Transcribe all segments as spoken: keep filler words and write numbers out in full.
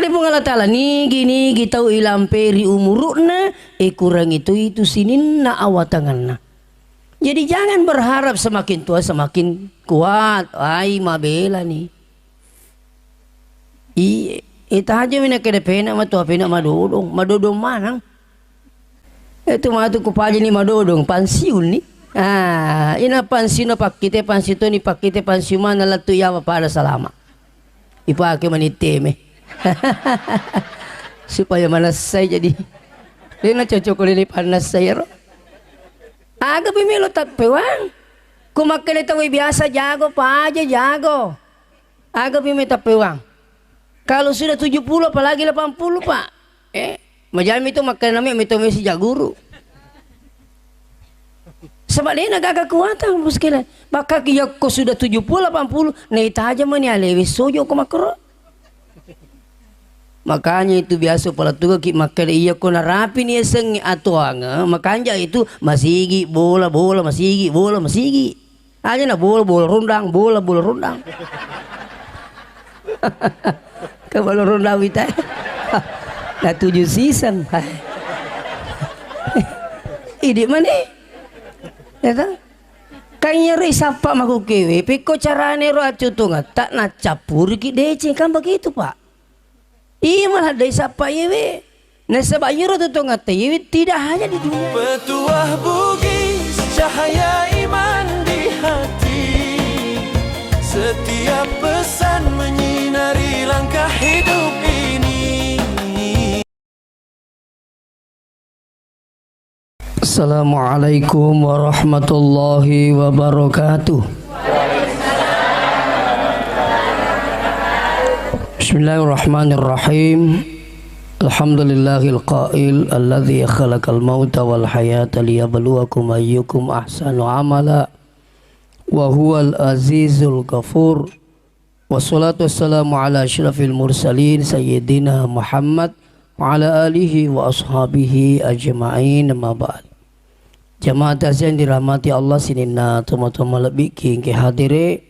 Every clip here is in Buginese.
Puang Allah Ta'ala, nigi-nigi tau ilampe ri umuru'na, ikurangi tu itu sininna awatanganna. Jadi jangan berharap semakin tua semakin kuat. Ai, mabela ni. Iye, ita aja mina kede pena matua pena madodong, madodong manang. Itu matu ku paja ni madodong, pensiun ni. Ah, ina pensiun pakkite, pensiun toni pakkite, pensiun mana lettu yawa pada salama. Ipake mani teme. Supaya manessai jadi. Dena cocok ko lele panessai ro. Aga pi melo tappewang. Ku makkeda tau biasa jago, paja jago. Aga pi melo tappewang. Kalau sudah tujuh puluh apalagi delapan puluh, Pak. Eh, majami tu makkeda nami melo mesi jaguru. Sebab dena gaga kekuatan, Bos, kira. Maka yakko sudah tujuh puluh, delapan puluh, naitaja mani alewe sojo ko makro. Makanya itu biasa pala tuga ki makkeda iya ko narapi ni esengnge atuange, makanja itu masigi bola, bola, masigi bola, masigi. Aja na bola, bola rondang, bola, bola rondang. Ke bola rondang wita. Na tujuh season. Idi mani. Ya toh? Kan iyaro isappa makukewe, pekko carane ro accutungetta, naccappuriki deceng, kan begitu, Pak? Iya malah dai sappa iyewe. Nasaba iyaro tutungetta iyewe tidak hanya di dunia. Petuah Bugis, cahaya iman di hati. Setiap pesan menyinari langkah hidup ini. Assalamualaikum warahmatullahi wabarakatuh. Bismillahirrahmanirrahim. Alhamdulillahil qail alladzi khalaqal mauta wal hayata liyabluwakum ayyukum ahsanu amala wa huwal azizul ghafur. Wassalatu wassalamu ala asyrafil mursalin sayyidina Muhammad wa ala alihi wa ashabihi ajma'in, amma ba'd. Jamaah takziah yang dirahmati Allah, sininna tomatoa malebbi'ki engke hadire,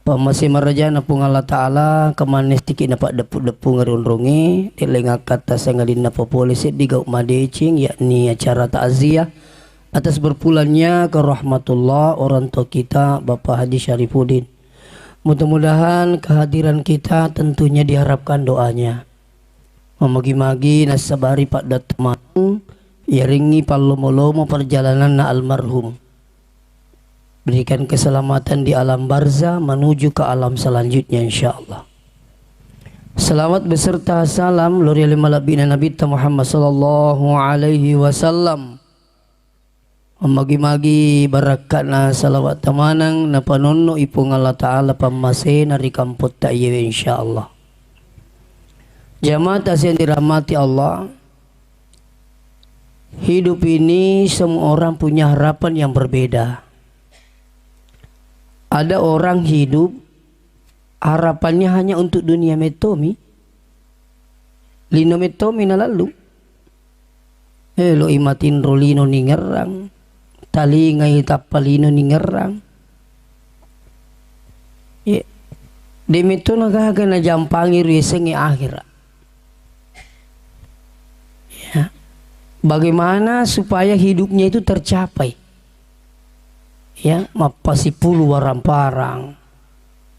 pammase marajana Puang Allah Ta'ala, kemanne sedikit napaddeppu-deppung ri onrongnge, delleng akkatta sangadinna papole seddi gau madeceng, yakni acara takziah atas berpulangnya ke rahmatullah orang tua kita Bapak Haji Syarifuddin. Mudah-mudahan kehadiran kita tentunya diharapkan doanya. Mamagi-magi nassabari paddattamang, yarengngi pallomo-lomo perjalananna almarhum. Berikan keselamatan di alam barzah menuju ke alam selanjutnya, insyaallah. Salawat beserta salam lori ale malebbi'na Nabitta Muhammad sallallahu alaihi wasallam. Mammagi-magi barakka'na salawat tamaneng napanonno'i Puang Allah Ta'ala pammasena ri kampotta iyewe, insyaallah. Jamaah yang dirahmati Allah, hidup ini semua orang punya harapan yang berbeda. Ada orang hidup harapannya hanya untuk dunia mettomi. Lino mettomi nalallu. Elo'i matinro lino ningerrang. Talingai tappa lino ningerrang. Ye. De metto nagaga najampangi riasengnge akhirat. Ya. Bagaimana supaya hidupnya itu tercapai? Ya, mappasipulu warang-parang.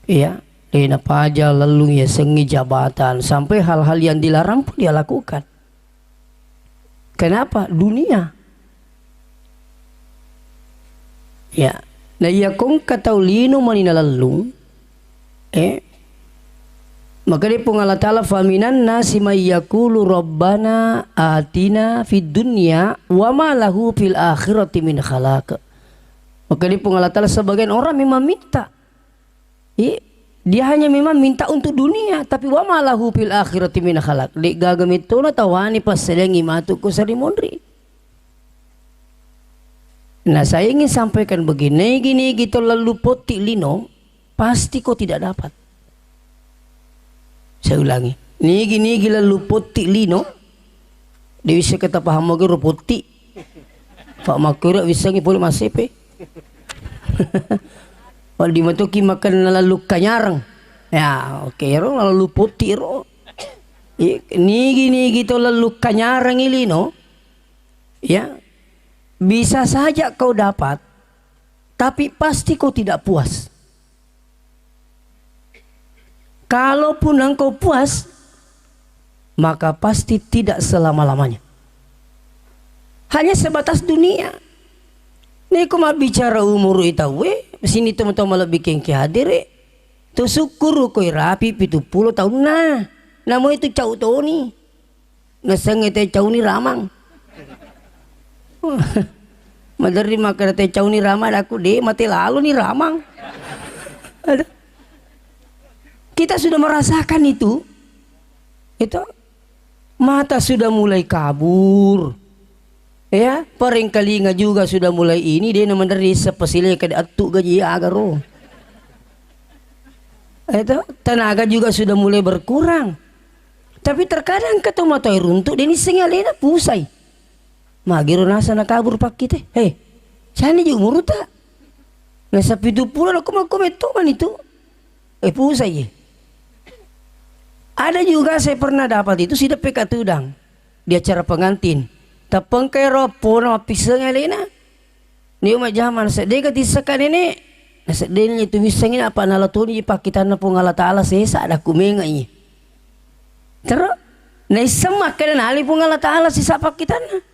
Ya, de napaja lellung yasengnge jabatan, sampai hal-hal yang dilarang pun dia lakukan. Kenapa? Dunia. Ya. Na iya kongka tau lino mani nalellung, eh, makkedai Puang Allah Ta'ala, "Faminan nasi may yaqulu rabbana atina fid dunya wa ma lahu fil akhirati min khalaq." Makkedai Puang Allah Ta'ala, sebagian orang memang minta. I, dia hanya memang minta untuk dunia, tapi wa ma lahu fil akhirati min khalaq. De gaga mettona tawane passaliangi matu ko sarimonri. Nah, saya ingin sampaikan begini, gini gitu lalu poti lino, pasti kau tidak dapat. Saya ulangi, nigi-nigi lalu poti lino, de wisseng kita paham ogi ro poti. Pak Makura wissengi pole masepe. Wal di matoki makan lalu kanyarang. Ya, oke, ro lalu poti ro. I-, nigi-nigi to lellukka nyarengi lino, ya, bisa saja kau dapat, tapi pasti kau tidak puas. Kalaupun engkau puas, maka pasti tidak selama-lamanya. Hanya sebatas dunia. Niko mabbicara umuru i tauwe, sini teman-teman lebih kengki hadiri. Tu sukkuru koi rapi pitu pulo taunna. Namo itu cau toni. Nasengnge te cauni ramang. Maderri makkeda te cauni ramang, aku de mate lalo ni ramang. Ada. Kita sudah merasakan itu. Itu mata sudah mulai kabur. Ya, perengkalinga juga sudah mulai ini, de na maderri sepesile kada attu gaji agaro. Itu tenaga juga sudah mulai berkurang. Tapi terkadang keto matoi runtuk, de nissengngi alena pusai. Magiro nasa nakabur pakkite. Hei, sani ji umuruta. Nasa pitu pulo na koma-koma itu manitu. Eh, pusai ye. Ada juga saya pernah dapat itu, sideppe katudang di acara pengantin. Tapengkai ro pona mappiseng alena. Ni uma jaman seddega tisseka nene. Naseddeni tu missengi apa nalatoni pakkitanna Puang Allah Ta'ala sesa ada kumengai. Terus naisseng makkeda nali Puang Allah Ta'ala sesa pakkitanna.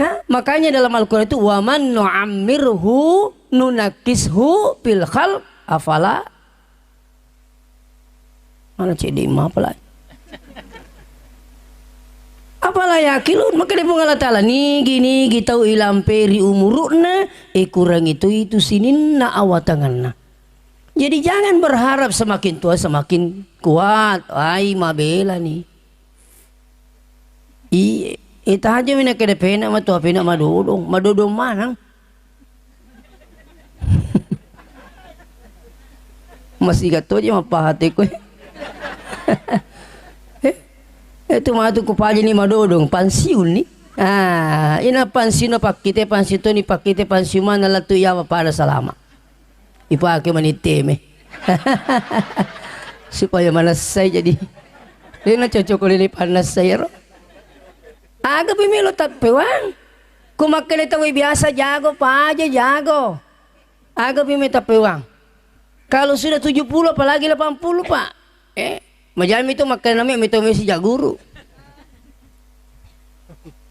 Ha? Makanya dalam Al-Quran itu, "Wa man nu'ammirhu nunakkishu fil khalq afala." Mana cedde mapala? Afala yaqilun? Maka di Puang Allah Ta'ala, nigi-nigi tau ilamperi umurukna, ikurangi tu itu sininna awatanganna. Jadi jangan berharap semakin tua semakin kuat. Ai, mabela ni. Iye, eh, tajami nakkeda pena matu, pena madodong, madodong manang. Masiga toje mappahate koe. Eh, itu matu ku paja ni madodong, pensiun ni. Ah, ina pensiun pakkite, pensiun toni pakkite, pensiun mana latu yawa pada salama. Ipake mani teme. Supaya manessai jadi. Dena cocok ko dene pannessai ro. Aga pi melo tappewang. Ko makkeda tau biasa jago, paja jago. Aga pi me tappewang. Kalau sudah tujuh puluh apalagi delapan puluh, Pak. Eh, majami tu makkeda nami metau mesi jaguru.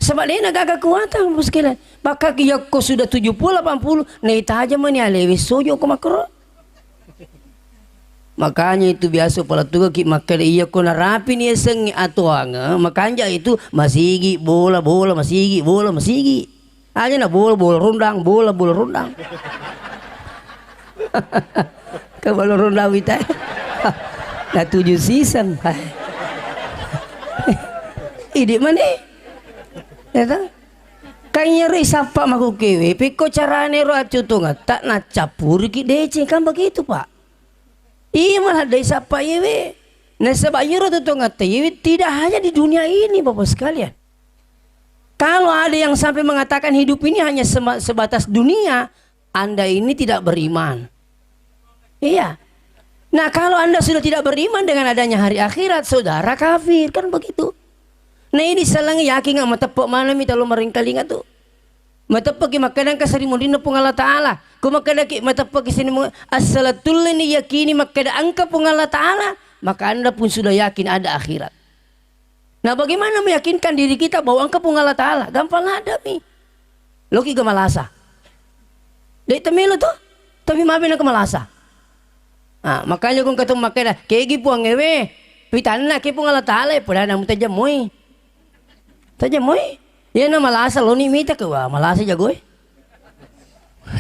Sebab dena gaga kekuatan, Bos, sekalian. Maka ki yakko sudah tujuh puluh, delapan puluh, naitajang mani alewe sojo ko makro. Makanya itu biasa pala tuga ki makkeda iya ko narapi ni esengnge atuange, makanja itu masigi bola, bola, masigi bola, masigi. Aja na bola, bola rondang, bola, bola rondang. Ke bola rondang wita. Na tujuh season. Idi mani. Ya toh? Kan iyaro isappa makukewe, pekko carane ro accutungetta naccappuriki deceng, kan begitu, Pak? Iya malah de isappa iyewe. Nasaba iyaro tutungetta iyewe tidak hanya di dunia ini, Bapak sekalian. Kalau ada yang sampai mengatakan hidup ini hanya sema-, sebatas dunia, Anda ini tidak beriman. Iya. Nah, kalau Anda sudah tidak beriman dengan adanya hari akhirat, saudara kafir, kan begitu. Nah, ini selang yakin nggak mateppe mana mi talo maringkalinga tu. Mateppe ki makkeda engka seri munrinna Puang Allah Ta'ala. Ko makkeda ki mateppe ki sini mu-, assalatullah ni yakini makkeda engka Puang Allah Ta'ala, maka Anda pun sudah yakin ada akhirat. Nah, bagaimana meyakinkan diri kita bahwa engka Puang Allah Ta'ala? Gampang ladde'mi. Loki ga malasa. De' temelo to, tapi mabe nako malasa. Ah, makanya kong ketemu makkeda, kegi Puang ewe, pitanna ke Puang Allah Ta'ala, pada namu tajamoi. Tajamoi. Iya na malasa loni mita ke, wah, malasa jago e.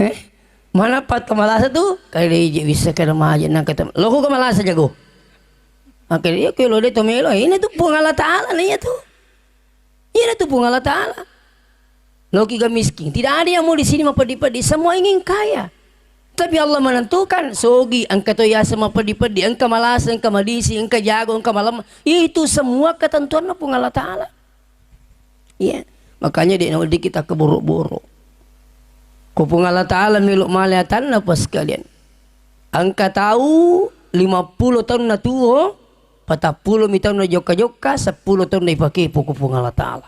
Heh? Mana pat ke malasa tu? Kali je bisa ke remaja nang ketemu. Loko ke malasa jago. Oke, iya ke lo de to melo. Ini tu Puang Allah Ta'ala nih ya tu. Iya tu Puang Allah Ta'ala. Loki ga miskin. Tidak ada yang mau di sini mapeddi-peddi. Semua ingin kaya. Tapi Allah menentukan sogi engka to yasa mapeddi-peddi, engka malasa, engka madisi, engka jago, engka malemma. Itu semua ketentuanna Puang Allah Ta'ala. Iya. Makanya de' nawedding kita keboro-boro. Ko Puang Allah Ta'ala melo male atanna pas sekalian. Engka tau lima puluh taunna tuo, Patappulo mi taunna jokka-jokka, seppulo taunna ipake poko Puang Allah Ta'ala.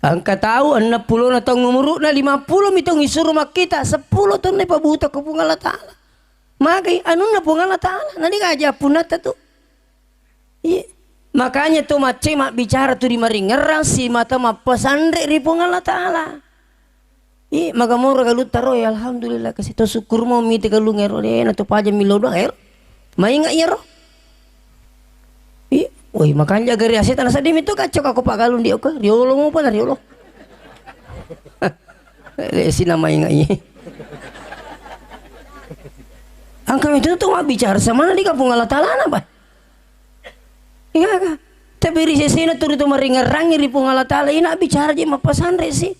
Engka tau enneng pulona taung umuru'na, lima pulo mi taung isuro makkita, seppulo taunna ipabuta ko Puang Allah Ta'ala. Magai anunna Puang Allah Ta'ala, na de gaga appunnata tu. Iya. Makanya to macce mabbicara tu ri maringerrang simata mappasanre ri Puang Allah Ta'ala. Iya, magamora galutta ro, ya, alhamdulillah, kasi to syukur mo mite galung ero, de na to paja millau doang ero. Mainga iyaro. Iya, woi, makanya gari aseta na seddi mi tu kacau kako pak galung di oka, riolo mo pala riolo. Le sina mainga iya. Angka itu tu mabbicara sama na di Puang Allah Ta'ala na, Pak. Iya kan? Tapi ri sesena turi tu maringerrangi ri Puang Allah Ta'ala, ina bicara je mappasanre si.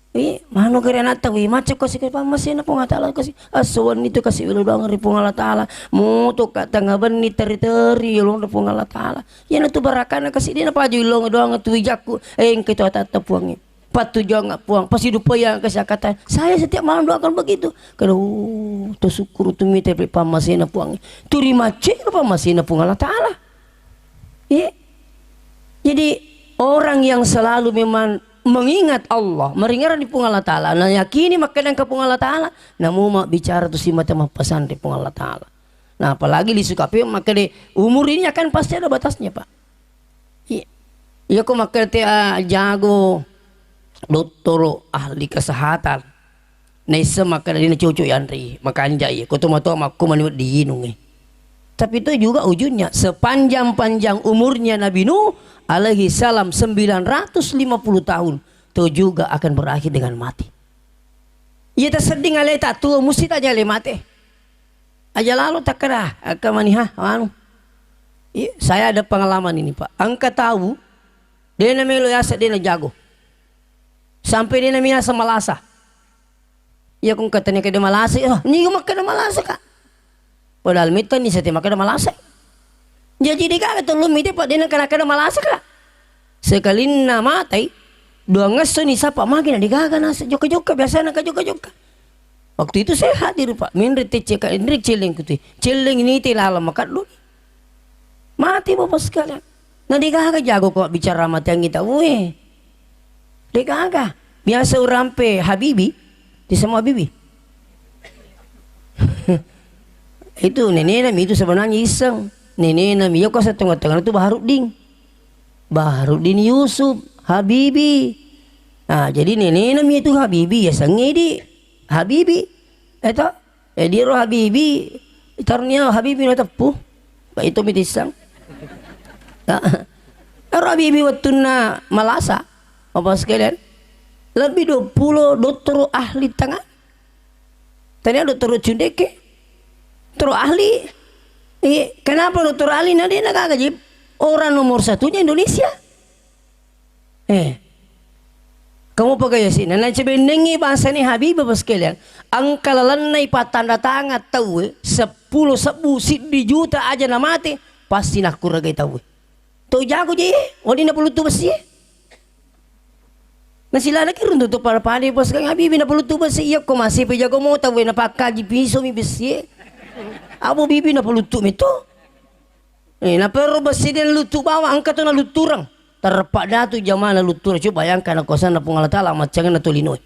Wi, manu gare anatta, wi, macca ko si pammasena Puang Allah Ta'ala ko si. Asso wenni tu kasi welo doang ri Puang Allah Ta'ala. Mutu ka tengah benni teri-teri yolong ri Puang Allah Ta'ala. Iyana tu barakana kasi dena paju ilong doang tu wijakku. Eh, engke tu atatta Puangnge. Pattujuang Puang, pasidupayang kasi akata. Saya setiap malam doakan begitu. Kada, oh, to syukur tu mite ri pammasena Puang. Turi macca ro pammasena Puang Allah Ta'ala. Iya. Jadi orang yang selalu memang mengingat Allah, meringerang di Puang Allah Ta'ala, na yakini makkeda engka Puang Allah Ta'ala, namu mabbicara tu simata mappasanre Puang Allah Ta'ala. Nah, apalagi lisu kape makkeda umur ini akan pasti ada batasnya, Pak. Iya. Iya ko makkeda te, ah, jago dottoro ahli kesehatan. Naisseng makkeda dena cocok yanre, makanjai. Ko tomatoa makko mani wedding inungnge. Tapi itu juga ujungnya, sepanjang-panjang umurnya Nabi Nuh alaihi salam sembilan ratus lima puluh tahun, itu juga akan berakhir dengan mati. Iya tasedding aleta tuo, musti tajale mate. Aja lalo takkeda, akka maniha, anu. Iya, saya ada pengalaman ini, Pak. Engka tau, dena melo yasa, dena jago. Sampai dena miasa malasa. Iya, ko engka tania kede malasa, oh, niga makkeda malasa, Kak? Padahal mittani sete makkeda malasa. Jaji degaga tellu mite, Pak, dena kana keda malasa, Kak. Sekalinna matai, duangesso ni sapa magi na degaga nasa jokka-jokka, biasana ka jokka-jokka. Waktu itu saya hadir, Pak, menre tecce ka enre celleng kutu. Celleng ini te lalang makaddu. Mati Bapak sekalian. Na degaga jago ko bicara mati angi tau e. Degaga. Biasa urampe Habibi, di semua Habibi. Itu nenena mi itu sebenarnya iseng. Nenena mi, iya ko setengah-tengah itu Baharudin. Baharudin Yusuf, Habibi. Nah, jadi nenena mi itu Habibi, ya sengedi Habibi. Eta, eh, dia ro Habibi, tarnia Habibi na teppu. Pak itu mi tissang. Nah, ero Habibi wettunna malasa, Bapak sekalian, lebih dua puluh dokter ahli tangan. Tania dokter Cundeke, dokter ahli. Eh, kenapa dokter ahli? Nah, dia nak gaji orang nomor satunya Indonesia. Eh, kamu pakai sih. Nah, nah, cebennengi bahasa ni Habib Bapak sekalian. Engka lalenna ipatanda tangan tauwe seppulo sebbu siddi juta aja na mate, pasti nakkuragai tauwe. To jago je, wali na peluttu besi. Nasilalaki runtu tu pada-pada bos kan Habibi na peluttu besi, iya ko masih pe jago mota we na pakkaji piso mi besi. Abu bibi na peluttu mi tu. Eh, na perro besi dia luttu bawang, engka tu na lutturang. Terpak datu jamana lutturang. Coba bayangkan kuasana Puang Allah Ta'ala, macangna tu linoe.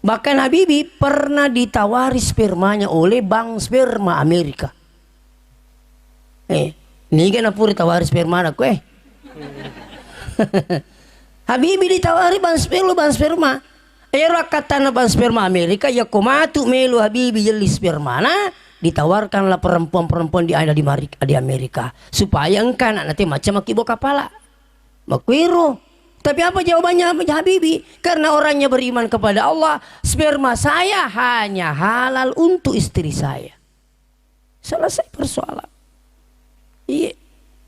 Bahkan Habibi pernah ditawari spermanya oleh bank sperma Amerika. Eh, niga na pura tawari spermana ko, eh. Habibi ditawari bank sperma, bank sperma. Ero akkattana bank sperma Amerika, iya ko matu melo Habibi yelli spermana, ditawarkanlah perempuan-perempuan di, ada di Mari-, di Amerika supaya engka anak nanti macam maki buah kepala. Makuiro. Tapi apa jawabannya Habibi? Karena orangnya beriman kepada Allah, sperma saya hanya halal untuk istri saya. Selesai persoalan. Iya.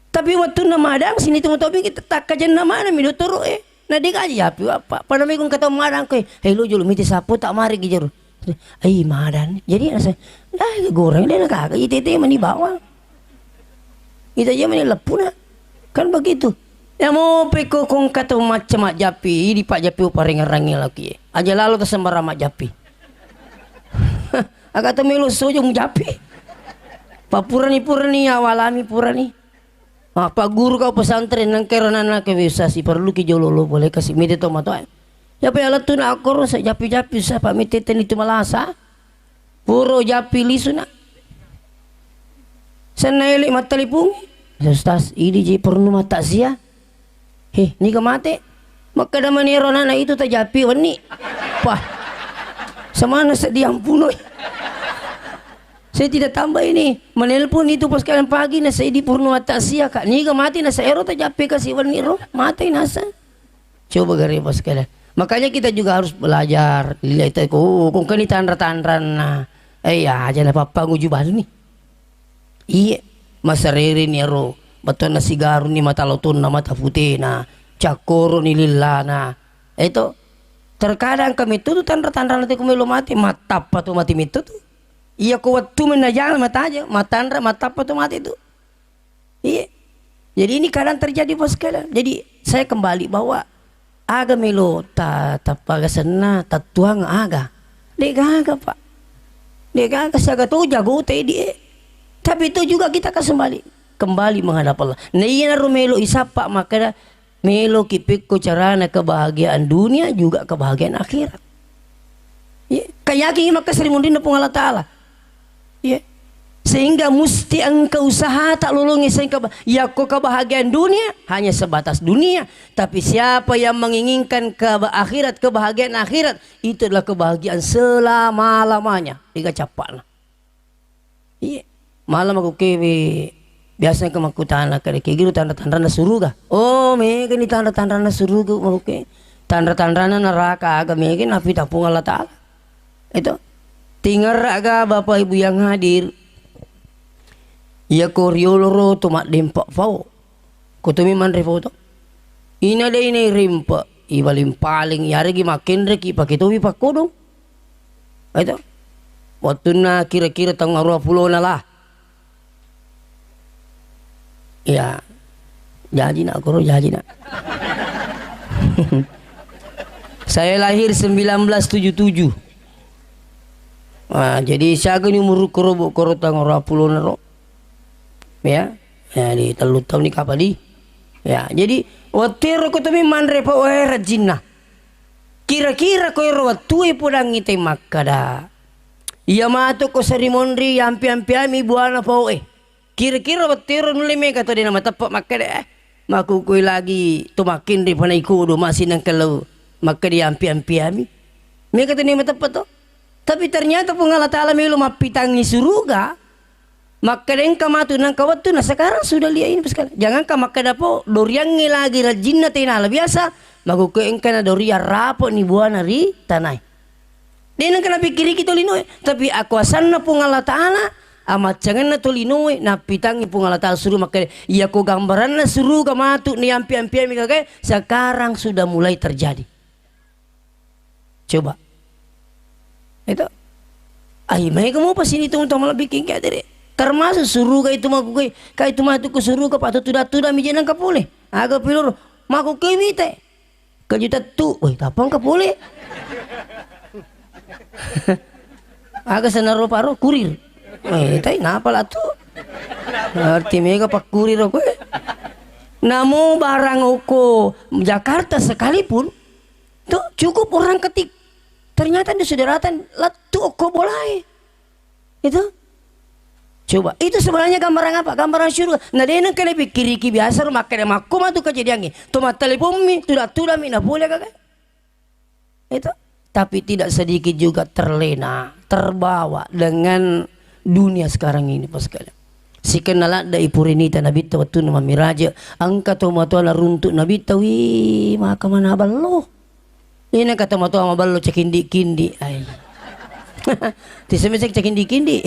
Tapi wettunna madang sini tu tobi kita takkajenna mana mi dottoro e. Na de gaji api apa. Pada mekong kata madang ko, "Hei lo jolo miti sapo tak mari ki jero." Ai madang. Jadi rasa, "Dah goreng deh na kagak itete mani bawang." Ita je mani leppuna. Kan begitu. Ya mau peko kong kata macam mak japi, di pak japi uparengerangi lagi. Aja lalo ke sembarang mak japi. Aga to melo sojo mujapi. Pappurani, purani, ya walami purani. Mappagguru kau pesantren, nengkero nana ke bisa si perlu ki jolo lo boleh kasih mite to matoa. Ya pa ya lettu na akkoro sa japi-japi sa pa mite teni tu malasa. Puro japi lisu na. Senna ele mattalipung. Ustaz, idi ji perlu mata sia. Heh, niga mate? Makkeda manero anana itu tajapi wenni. Wah. Semana sedih ampunoi. Saya tidak tambah ini. Menelpon itu pas kalian pagi na saya di Purno Atasia, Kak. Niga mati na saya ero tajapi kasih wenni ro. Mati nasa. Coba gare pas kalian. Makanya kita juga harus belajar. Lihat itu, oh, kok ini tanra-tanranna. Eh, ya aja na pappa nguju bani. Iye, masarerini ero, bettuanna sigaruni mata lotonna, mata putena, cakkoroni lillana. Eto, terkadang engka metto tu tanra-tanrana te ku melo mate, mattappa tu mate metto tu. Iya ko wettu menna jang mataja, matanra mattappa tu mate tu. Iye. Jadi ini kadang terjadi, Bos, kadang. Jadi saya kembali bahwa aga melo ta-, tappagasenna, tattuang aga. De'gaga, Pak. De'gaga siaga to jago te di, eh. Tapi itu juga kita akan kembali, kembali menghadap Allah. Nah, iyanaro melo isappa makkeda, melo ki pekko carana kebahagiaan dunia juga kebahagiaan akhirat. Iya, ka yakin makkeda seri munrinna Puang Allah Ta'ala. Iya. Sehingga musti engka usaha tak lolongi sehingga ba-, yakko kebahagiaan dunia hanya sebatas dunia. Tapi siapa yang menginginkan keba-, akhirat, kebahagiaan akhirat, itu adalah kebahagiaan selama-lamanya. De'ga cappa'na. Iya. Malam aku kewe biasa ke makkutana kade kegiru tanda-tandana suruga. Oh, mega ni tanda-tandana suruga, maluke. Tanda-tandana neraka aga mega napita Puang Allah Ta'ala. Itu. Tingerra ga Bapak Ibu yang hadir. Iya ko riolo ro to maddempa fao. Ko tomi manre foto. Ina de ina rimpa, ibaling-paling, yaregi makkenreki pake topi pakkodong. Itu. Wattunna kira-kira taung arua pulona lah. Ya. Jaji nak, koro jaji nak. Saya lahir sembilan belas tujuh tujuh. Nah, jadi siaga ni umur koro, koro taung arua pulona ro. Ya, ya, di tellu taung ni kapang di. Ya, jadi, wettu ero ko tomi manre pa wae rajinna. Kira-kira ko ero wettue podangngi te makkeda, iya matu ko seri monri yampi-yampiami buana pao e. Kira-kira wettu ero nulle mega to de na mateppe makkeda, eh, makkukue lagi to makkenre panai kodo masih nengkellau makkeda yampi-yampiami. Mega to de na mateppe to. Tapi ternyata Puang Allah Ta'ala melo mappitangngi suruga. Makkeda engka matu nengka wettu, nah sekarang sudah lihat ini sekali. Jangankan makkeda po, doriangnge lagi rajinna tenala biasa, makkukue engka na doriang rapo ni buana ri tanai. De nengka napikkiriki tolinoe, tapi akuasanna Puang Allah Ta'ala, amaccangenna tolinoe, nappitangngi Puang Allah Ta'ala suruga makkeda, iya ko gambaranna suruga matu ni ampi-ampiami kakae, sekarang sudah mulai terjadi. Coba. Itu. Ai, maega mopa sini tu, tu malebbi kingke atere. Termasuk suruga itu makkukue, kai tu matu ke suruga, patut tuda-tuda mi je nengka pole. Aga piloro, makkukue mite. Kejutan tu, woi, tapang ke pole. Aga senaro paro, kurir. Eh, tai napa lah tu? Arti mega pakkurir aku, eh. Namo barang oko Jakarta sekalipun, tuh, cukup orang ketik. Ternyata dia sudah datang, lettu okko bolae. Itu. Coba, itu sebenarnya gambaran apa? Gambaran syurga. Nah, dia nengka napikkiriki biasa ro makkeda makko matu kejadiannya. To matteleponmi, tuda-tudami, na boleh kagak? Itu. Tapi tidak sedikit juga terlena, terbawa dengan dunia sekarang ini, Pak sekalian. Sikenna ladde ipurinita Nabitta wettunna mammiraja, engka to matoa naruntuk Nabitta, wih, maka mana ballo. Ini kata matoa maballo cakindi-kindi. Ai. Tiseme cakindi-kindi.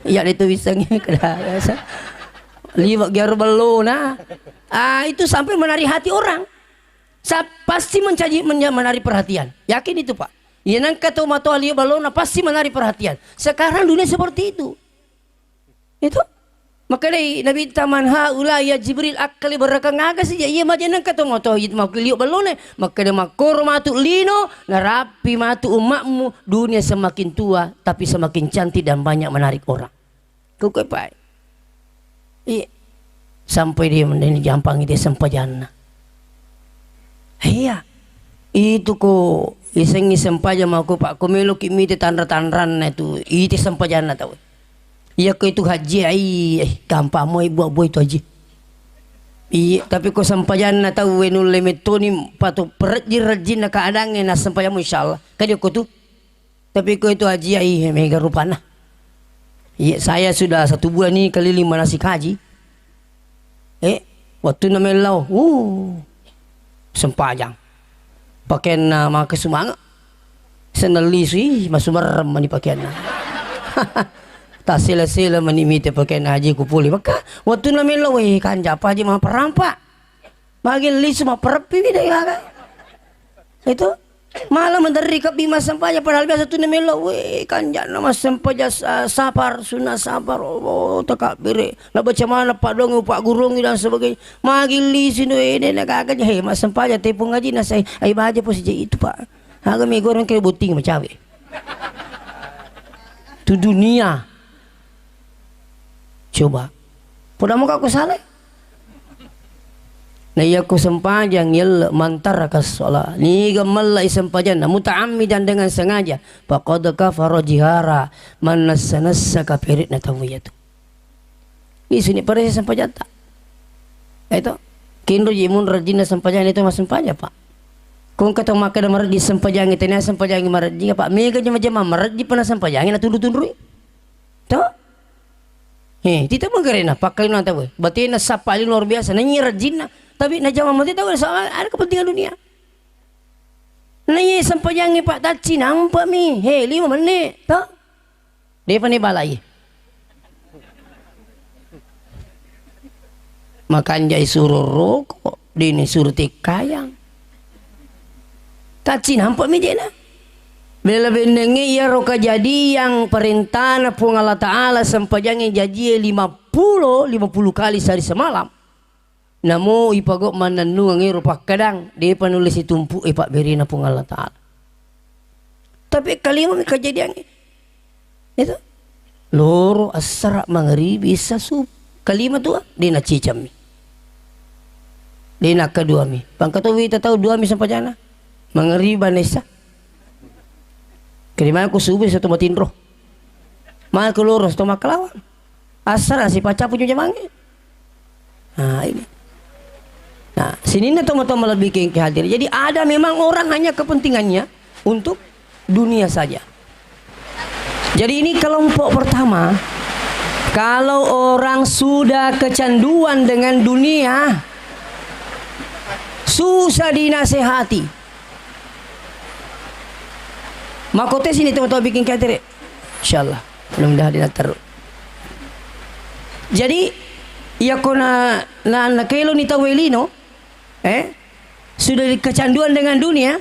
Iya de tu bisa kada biasa. Liwat giaro ballona. Ah, itu sampai menarik hati orang. Sa-, pasti mencaji, menja-, menarik perhatian. Yakin itu, Pak. Iya nengka to matoa liwat ballona pasti menarik perhatian. Sekarang dunia seperti itu. Itu. Makkedai Nabitta, "Man haula ya Jibril?" Akkali berrekeng aga sija iya maja nengka to matoa itu makku liwat ballona. Makkeda makkoro matu lino, narappi matu umatmu, dunia semakin tua tapi semakin cantik dan banyak menarik orang. Kukue pae. Iya. Sampai dia mendeni jampangi dia sempajanna. Iya. Itu ko isengngi sempajang mako, Pak, ko meloki mite tanra-tanranna itu, ite sempajanna tau. Iya ko itu haji ai, eh, gampang mo buat-buat itu haji. Iya, tapi ko sempajanna tau we nulle metoni patu perejji-rejjinna keadaannya na sempajammu insyaallah. Kadi ko tu. Tapi ko itu haji ai mega rupana. Iya, saya sudah satu bulan ini keliling manasik haji. Eh, wattunna mellau, uh, sempajang. Pakenna maka sumanga. Senna lisu, ih, masumerrem mani pakenna. Tasela-sela mani mite pakenna haji ku puli. Maka wattunna mellau, eh, kanja apa haji maperampa. Magi lisu mapereppi mi deh, ya kan? Itu malah menderri kebbi massempajang, padahal biasa tu namello, weh, kanjana massempajang sa-, safar, sunna safar, oh, takabbere. Nabaca mana padongi, pak gurungi dan sebagainya. Magi lisu no ede na gaga, he, massempajang tepung ngaji na sai, ai baja posisi itu, Pak. Aga mi goreng kere botting macawe. Tu dunia. Coba. Poda moka ko salai. Na iya ko sempajang yelle mantaraka sholat. Niga mella i sempajanna muta'ammidan dengan sengaja. Faqad kafara jihara. Mannessa-nessa kafirinna tau iyatu. Ni sini pada sempajatta. Itu. Kinro ji mun rajinna sempajang itu mas sempajang, Pak. Kung kata makkeda marejji sempajang itu, nia sempajang marejji, Pak. Mega jema-jema marejji pernah sempajang na tundu-tundui. To? Eh, tita menggerena, pakkalinna tau. Batena sapa ali luar biasa, nanya rajinna. Tapi na jama mati tau, soal ada kepentingan dunia. Nanya sempajangi, Pak, tacci nampak mi. He, lima menit, to? Depa ni balai. Makanjai suro roko, dini suro tekkayang. Tacci nampak mi jena. Bela bennengnge iyaro kajadiang perintana Puang Allah Ta'ala sempajangnge jajie lima puluh, lima puluh kali sehari semalam. Namo ipago mannennungeng ero pakkadang, depa nulle situmpu e pabberena Puang Allah Ta'ala. Tapi kalima mi kajadiangnge. Itu. Loro, assara, mangaribi, isya, subuh. Kalima tua, de nacicammi. De nakkaduami. Pangkato wita tau duami sempajana. Mangaribi na isya. Kalimana ko subuh satu matinro. Maka loro satu makkalawan. Assara sipaccapu jamangnge. Nah, ini. Nah, sininna tomatoa malebbi kengke hadir. Jadi ada memang orang hanya kepentingannya untuk dunia saja. Jadi ini kelompok pertama, kalau orang sudah kecanduan dengan dunia, susah dinasehati. Makote sini tomatoa bikin kengke hadir. Insyaallah. Mudah-mudahan dia terus. Jadi, iya ko na, na, na kelo ni tau lino, eh, sudah kecanduan dengan dunia,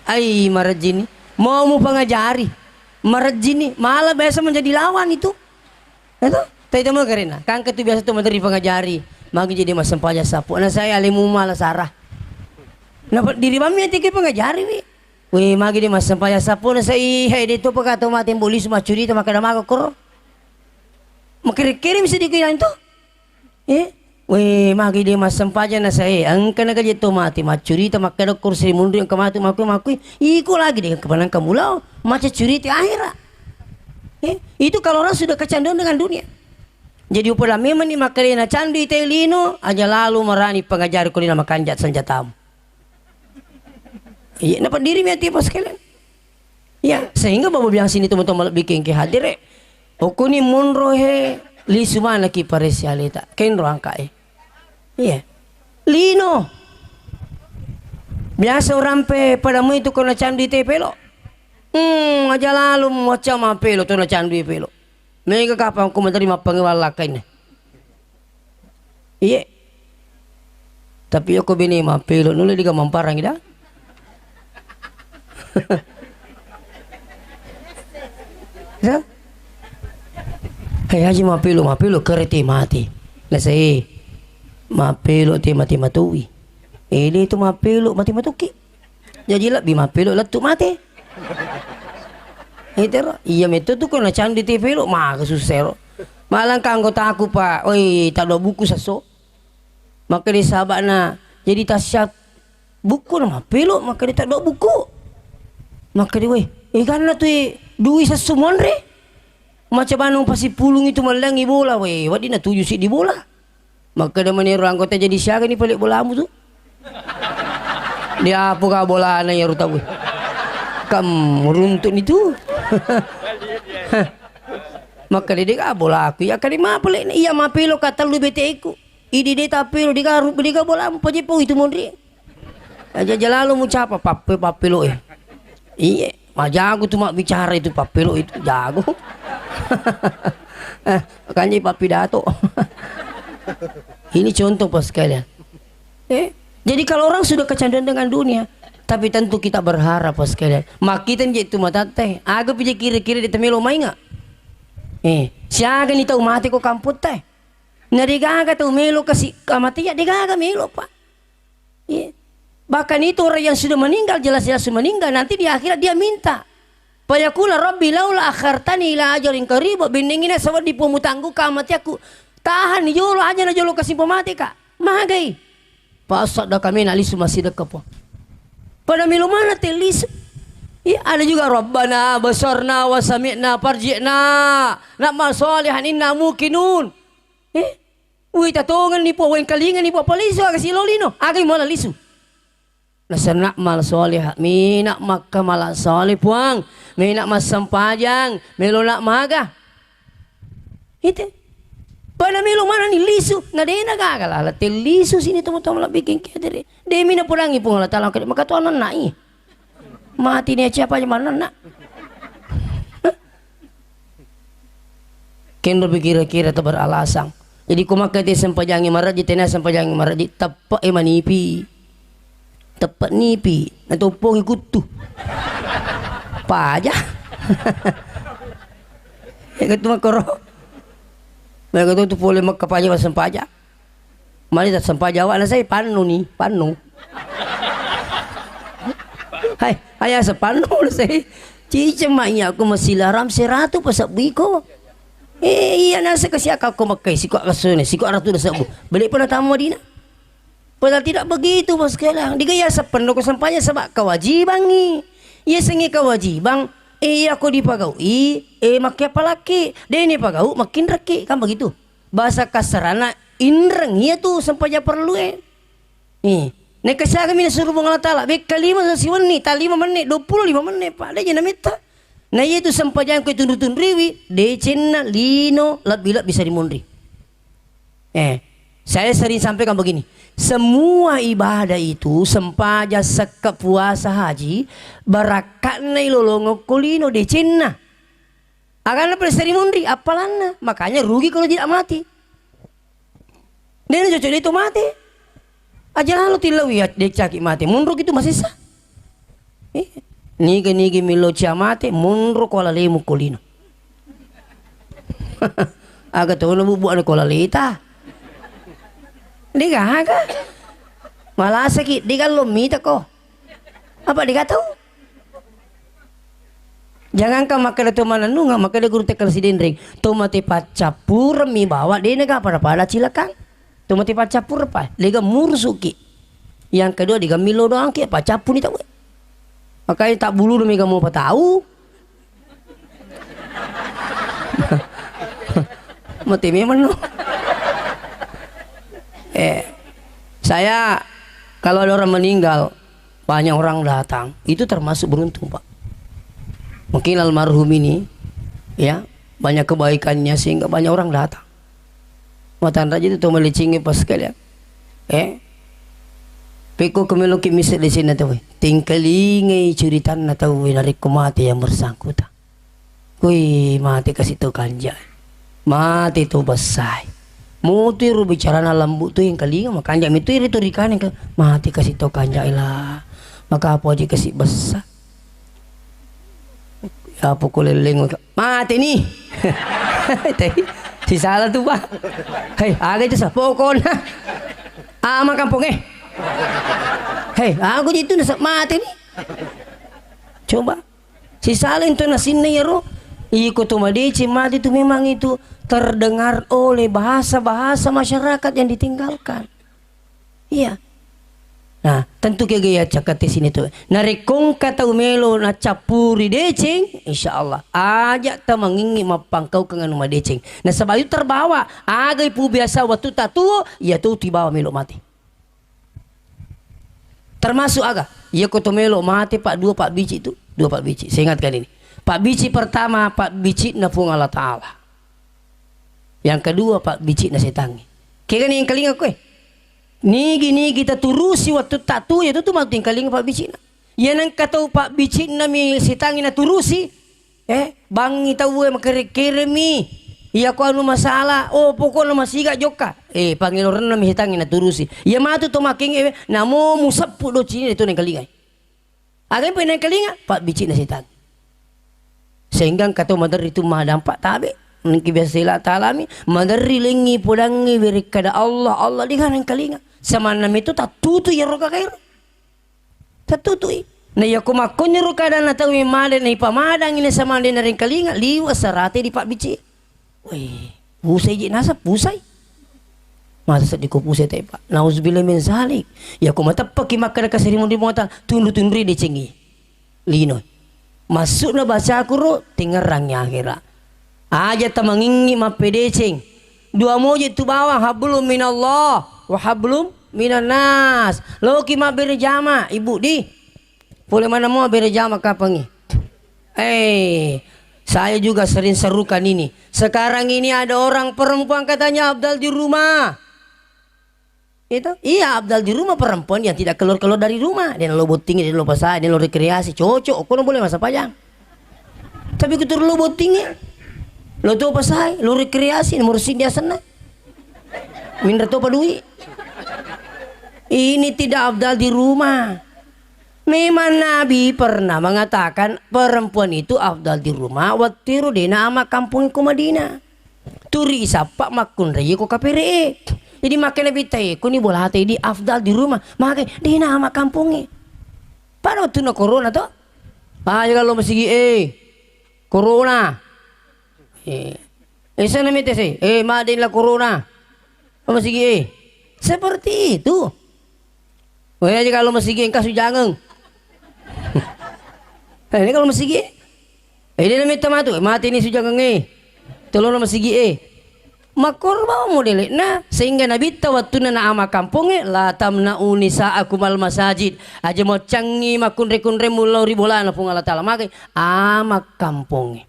ai marejjini, mau mu pengajari, marejjini, malah biasa menjadi lawan itu. Itu, tadi temu karena, kan ketu biasa tu menteri pengajari, magi jadi mas sempajang sapu, nah saya alimu malah sarah. Nah, diri mami nanti ke pengajari, wi. Weh, magi de massempajang sappuna sai, hai, de to pakato mate mbolisu maccurita makkeda maga koro. Makere-kere mi seddi kuinang to. Eh? Weh, magi de massempajang na sai, engka na gaje to mate maccurita makkeda koro seri munri engka matu makui makui. Iko lagi de engka panangka mulao maccurita akhirat. Eh? Itu kalau orang sudah kecanduan dengan dunia. Jadi upala memang ni makkalena candu ite lino, aja lalu marani pengajari ko lino makanja senjatamu. Iya, napaddiri mi ati bos kalian. Iya, sehingga Bapak bilang sini teman-teman lebih kengke hadir, eh. Okuni monro he lisu mana ki paresi aleta. Kenro angka, eh. Iya. Lino. Biasa orang pe pada mu itu kena candu ite pelo. Hmm, aja lalu macam pelo to na candu pelo. Mega kapang ko menteri mappangewang lakkainna. Iye. Tapi yoko bene mappelo nulle diga mamparang ida. Ya? Hai haji mappelo, mappelo kere te mati. Nasai mappelo te mati matui. Ele tu mappelo mati matuki. Jaji lebbi mappelo lettu mate. Itero, iya metto tu ko na candu te pelo, maka susah ero. Malangka anggotaku, Pak. Oi, taddo buku sesso. Makkeda saba'na, jadi tassiap buku na mappelo, makkeda taddo buku. Makkeda, weh, eganna tu e dui sesso muanre. Maca bana pasipulung itu mallangi bola, weh, wedding natuju siddi bola. Makkeda manero anggota, jadi siaga ni pale bolamu tu? Diapo ga bolana iyaro tau? Kam runtuk ni tu. Makkeda dega bolaku, iya kali mapale, iya mapelo ka tellu beteku. Idi de tapelo, dega ru-, dega bolamu, pajepo itu monri. Aja jalalo mucapa, pappe, pappelo e. Iye, majago tu mabbicara itu, pappelo itu, jago. Eh, makanya pappidato. Ini contoh, Pak, sekalian. Eh, jadi kalau orang sudah kecanduan dengan dunia, tapi tentu kita berharap, Pak, sekalian. Makkita je tu matatte, aga pije kira-kira de tamelo mainga. Eh, siaga ni tau mate ko kamputta e. Na degaga tau melo kasi kamatea, degaga melo, Pak. Iya. Bahkan itu orang yang sudah meninggal, jelas-jelas sudah meninggal, nanti di akhirat dia minta. Fayaqula, "Rabbi laula akhartani ila ajalin qarib," bennengngi nasaba dipomutanggu kamateakku. Tahan ni jolo aja na jolo kasi pamate ka. Magai. Pasadda kami na lisu masih dekat po. Pada melo mana te lisu. Iya, ada juga, "Rabbana basarna wa sami'na farji'na na'mal salihan inna muqinun." Eh? Wita tongenni, Puang, wengkalingenni, Puang, palisu aga silolino, aga muala lisu. Nasaba na'mal saliha, mena makkamala saleh, Puang, mena massempajang, melona maga. Ite. Pada melo manani lisu, na dena gaga lala te lisu sini teman-teman lebbi kengkedere. Demi na purangi Puang Allah Taala, maka tuan nai. Mati ni siapa aja manenna. Kenro pi kira-kira to beralasang. Jadi ko makka te sempajangi maraji, tena sempajangi maraji, teppe e manipi. Teppe nipi, natoppongi kuttu. Paja. Ya ketu makoro. Mereka tu pole makka paja, masempajang. Mani tassempajang awak na sai pannu ni, pannu. Hai, ayah sepannu na sai. Ciceng ma iya ko masilaram seratu pasabbuiko. Eh, iya nasa kasi akak ko makkai siko kasune, siko ratu na sabbu. Balik pernah tamu Madinah. Padahal tidak begitu, Bos, sekalian. Digaya sepannu ko sempajang sebab kewajiban ni. Iya sengi kewajiban, eh, iya ko dipagaui, eh, makkai apalaki. Deni pagau, makin reki, kan begitu. Bahasa kasarana, inreng iya tu sempajang perlu e. Eh, naikka siaga mi nasuru Puang Allah Taala, bekka lima siwenni, ta lima menne, dua puluh lima menne, Pak, de je nametta. Na iya tu sempajang ko tunru-tunruiwi, decenna lino lebbi-lebbi sari munri. Eh, saya sering sampaikan begini, semua ibadah itu, sempajang, sekka, puasa, haji, barakka'na ilolongeng ko lino, decenna. Aganna pada seri munri, appalanna. Makanya rugi kalau tidak mati. Dena cocok itu mati. Aja lalu tilau ya, de caki mati. Munro itu masih sah. Eh, nige-nige milo cia mati, munro ko ala lemu ko lino. Aga to na bubu anu ko lalita. Dega aga. Malasaki, dega lo mita ko. Apa dega tau? Jangankan makkeda to manennungeng, makkeda guru tekkal sidenreng, to mate paccappureng mi bawa de nega pada-pada cilakang. To mate paccappureng pa, dega murusuki. Yang kedua dega millo doangki, paccappuni tau. Makanya tak bulu mega mau patau. Mate memang no. Eh, saya kalau ada orang meninggal, banyak orang datang, itu termasuk beruntung, Pak. Mungkin almarhum ini, ya, banyak kebaikannya sehingga banyak orang datang. Matanra itu to malicingi pas sekalian. Eh, pekko kemeloki mise di sini tau. Tingkalingai curitanna tau narekko mate yang bersangkutan. Kui, mate kasi to kanja. Mate to bessai. Mutu ro bicarana lembu tu yang kalinga makanja mitu ri to rikane ke. Mate kasi to kanja ila. Maka apa aja kasi bessa. Apa ko leleng ka. Mate ni. Teh, si salah tu, Pak. Hei, aga itu sa pokona. Ama kampung eh. Hei, aku itu nasa mate ni. Coba. Si Saleh tu nasinna iyaro, Iko to madeceng mate tu memang itu terdengar oleh bahasa-bahasa masyarakat yang ditinggalkan. Iya. Nah, tentu kega ya cakate sini tu. Narekko engka tau melo naccappuri deceng, insya Allah aja tamangingi mappangkaukeng anu madeceng. Nasaba itu terbawa, aga ipu biasa waktu tatuo, iya tu tibawa melo mate. Termasuk aga? Iya ko to melo mate pak dua pak bici tu, dua pak bici. Saya ingatkan ini. Pak bici pertama, pak bici na Puang Allah Taala. Yang kedua, pak bici na setangi. Kega ni engkalinga koe? Nigi-nigi taturusi wattu tatu ya tu, tu matu engkalinga pak bicina. Iya nengka tau pak bicina mi setangi na turusi. Eh, bangngi tauwe makere-keremi. Iya ko anu masalah, oh pokokna masiga jokka. Eh, pangelorenna mi setangi na turusi. Iya matu to makengnge, namo museppu docini de tu nengkalingai. Aga pa nengkalinga? Pak bicina setangi. Sehingga engka to maderri tu madampak tabe. Nengki biasa sila talami, maderri lengi podangi werekkada Allah, Allah diga nengkalinga. Samanna mitu tattutu iyaro kakairo. Tattutui. Na iyako makkoniro kadana tau made na ipamadangi na samade na rengkalinga, liwa sarate di pabbici. Weh, pusai ji nasab, pusai. Masa seddi ko pusai te, Pak. Nauzubillah min zalik. Iyako mateppaki makkada kasarimun di muatan, tundu-tunduri decengi. Lino. Maksudna bacaku ro, tengerangi akhirat. Aja tamangingi mappedeceng. Dua moje tu bawang, hablum minallah wa hablum minannas. Loki mabbere jama, Ibu di. Pole mana mau bere jama kapangi? Eh, saya juga sering serukan ini. Sekarang ini ada orang perempuan katanya afdal di rumah. Itu? Iya, afdal di rumah perempuan yang tidak keluar-keluar dari rumah. Dia lo botting, dia lo pasai, dia lo rekreasi, cocok. Kono boleh masa pajang. Tapi kutur lo botting ya. Lo tuh pasai, lo rekreasi, nomor sini dia senang. Minra topa dui. Ini tidak afdal di rumah. Memang Nabi pernah mengatakan perempuan itu afdal di rumah, wattiru dena ama kampung ko Madinah. Turi isappa makkunrai ko kapere'e. Jadi makkeda Nabitta e, kuni bolata idi afdal di rumah. Magai dena ama kampongnge. Pada wattunna corona to. Aja kalau masigi e. Corona. Eh. Eh, sana mete se. Eh, madin la corona. Kalau masigi e. Seperti itu. Oh, ya, kalau masigi engka sujangeng. Eh, ini kalau masigi e. Eh, dia minta matu, eh, mati ini sujangeng e. Tolong masigi e. Makkoro bawang modele'na, sehingga Nabitta wattunna na ama kampongnge, "La tamna'u nisa'akum al masajid." Aja moccangngi makkunre-kunremu lao ri bolana Puang Allah Taala. Magai ama kampongnge.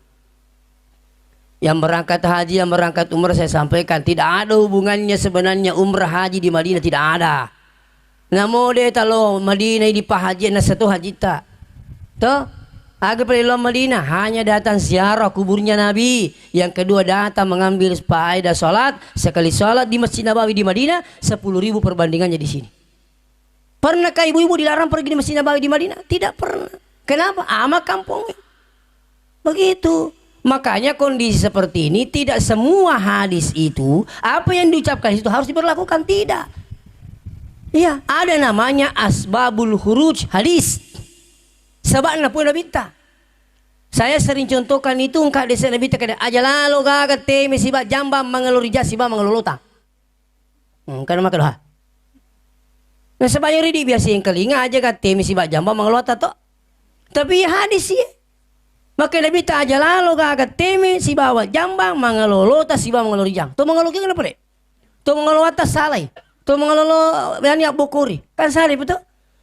Yang berangkat haji, yang berangkat umrah, saya sampaikan, tidak ada hubungannya sebenarnya umrah haji di Madinah, tidak ada. Namo de talo Madinah idi pahajian nasatu hajita. Toh? Aga pale lao Madinah, hanya datang ziarah kuburnya Nabi. Yang kedua datang mengambil faedah salat, sekali salat di Masjid Nabawi di Madinah, sepuluh ribu perbandingannya di sini. Pernahkah ibu-ibu dilarang pergi di Masjid Nabawi di Madinah? Tidak pernah. Kenapa? Ama kampung. Begitu. Makanya kondisi seperti ini, tidak semua hadis itu, apa yang diucapkan itu harus diberlakukan. Tidak. Iya, ada namanya asbabul khuruj hadis. Sebabna pun Nabitta. Saya sering contohkan itu, engka desa Nabitta kada, "Aja lalo gaga teme siba jambang mangalori jas siba mangalolota." Hmm, kan maka doha. Nasaba iyaro idi biasa engkalinga aja gattemi siba jambang mangalota to. Tapi iya hadis iya. Maka Nabitta aja lalo gaga teme sibawa jambang mangalolota siba mangalorijang. To mangaloki kenapa dek? To mangalolota salai. To mangalolo yani abbokori. Kan salai betul?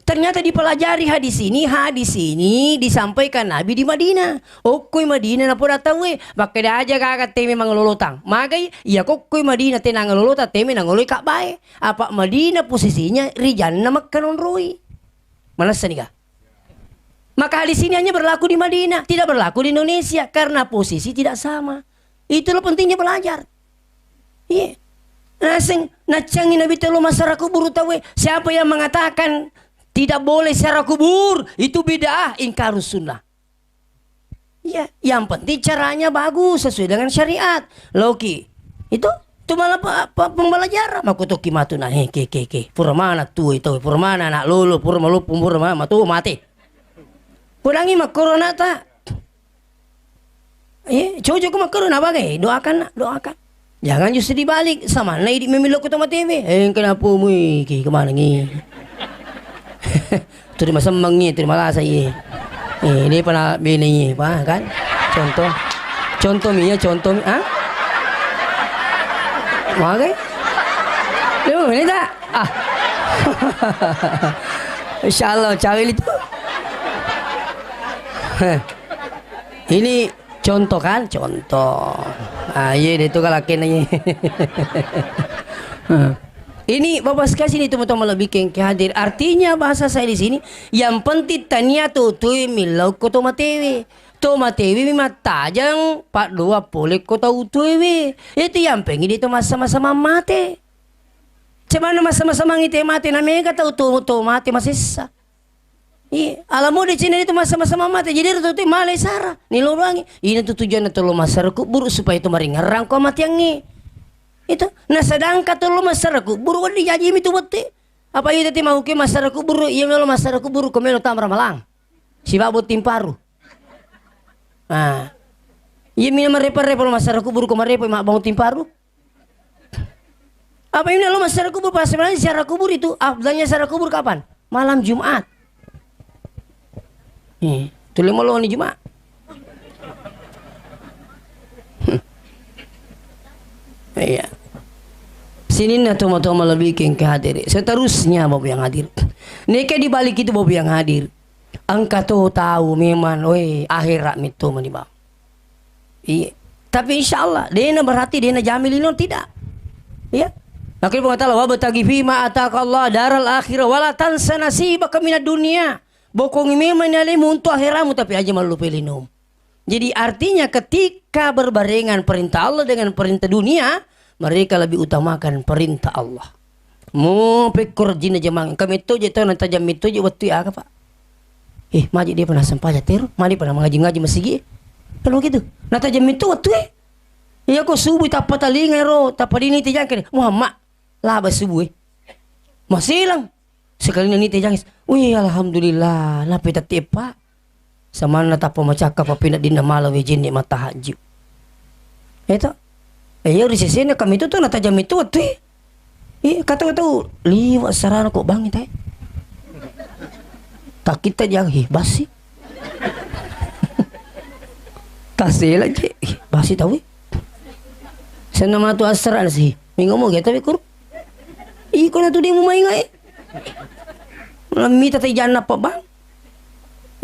Ternyata dipelajari hadis ini, hadis ini disampaikan Nabi di Madinah. Okkoi Madinah napoda tauwe, makkeda aja gaga teme mangalolotang. Magai, iya kokkoi Madinah tena ngalolotang, teme nangoloi Ka'bae. Apa Madinah posisinya ri janna Mekka nonroi. Manessa niga? Maka hadis ini hanya berlaku di Madinah, tidak berlaku di Indonesia karena posisi tidak sama. Itulah pentingnya belajar. Iya. Naseng, naccangi Nabi telo masyarakat kubur tawe. Siapa yang mengatakan tidak boleh ziarah kubur, itu bid'ah, ingkarus sunnah. Iya, yang penting caranya bagus sesuai dengan syariat. Loki. Itu, itu malah pe-, pe-, pembelajaran. Makutuki matu na, he, ke, ke, ke. Pura mana tu itu, pura mana anak lolo, pura maloppo, pura mana tu mati. Purangi makkoro anakta. Iya, cocok ko makkoro na bagai, doakan nak, doakan. Jangan justru dibalik, samanna idi memillau ko to matewe. Eh, kenapa mui ki kemana ngi? Turi masemmengi, turi malasa iye. Eh, ini pernah bini iye, pa, kan? Contoh. Contoh mi ya, contoh mi, ah? Magai? Lu ini tak? Ah. Insya Allah, cawe itu. Heh. Ini contoh kan? Contoh. Ah, iya deh itu kalau kena iya. Ini Bapak sekalian sini teman-teman lebih kengke hadir. Artinya bahasa saya di sini, yang penting tania tu tui milau ko to matewe. To matewe mi mattajang, pak dua pole ko tau tuewe. Itu yang pengen dia tu masa-masa mamate. Cemana masa-masa mangite mate, na mega tau to, to mate masessa. Iya, ala mode cina itu masa-masa mamate. Jadi ero tu malai sara. Ni lo doangi. Ina tu tujuanna to lo masara kuburu supaya to maringerang ko matiangi. Itu. Nah, sedangkan to lo masara kuburu, wadi jaji mi tu wette. Apa iya tadi mau ke masara kuburu, iya lo masara kuburu, ko melo tamra malang. Siba botting paru. Ah. Iya mina marepa-repa lo masara kuburu, ko marepa ma botting paru. Apa ini lo masara kubur? Pas sebenarnya ziarah kubur itu, afdalnya ziarah kubur kapan? Malam Jumat. Eh, tuli meloni Jumat. Iya. Sininna toma-toma lebih kengke hadir. Seterusnya Bapak yang hadir. Neke dibalik itu Bapak yang hadir. Engka to tau memang, weh, akhirat metto mani bang. Iya. Tapi insya Allah, dena berarti dena jami lino, tidak. Iya. Makanya Allah Ta'ala, "Wabtaghi fima ataka Allah daral akhirah, wala tansa nasibaka minad dunia." Bokongi memang ni alemu untuk akhiratmu, tapi aja malu pelino. Jadi artinya ketika berbarengan perintah Allah dengan perintah dunia, mereka lebih utamakan perintah Allah. Mo pekko rejjinna jamang, engka metto je tau natajang metto je wettu aga, Pak. Eh, maji dia pernah sempajang tero, maji pernah mengaji-ngaji masigi. Kalau gitu, natajang metto wettu e. Iya ko subuh tappa talinga ero, tappa dini tijang kene. Muhammad, laba subuh e. Masilang. Sekalina nite jangis, "Wih, alhamdulillah, nape tette, Pak?" Samanna tappa macakka papinna dinna mala wejenne matahajju. Eto? Eh, iya ri sesena kami tu, tu natajang itu wettu. Eh, kata-kata liwa sarana kok bang tai. Tak kita jang, "Hi, basi." Tasela je, "Hi, basi tawi." Senna matu asra sih. Minggu mau kita bikur. Iko na tu dia mau main ngai. Lamita tai janna pa bang.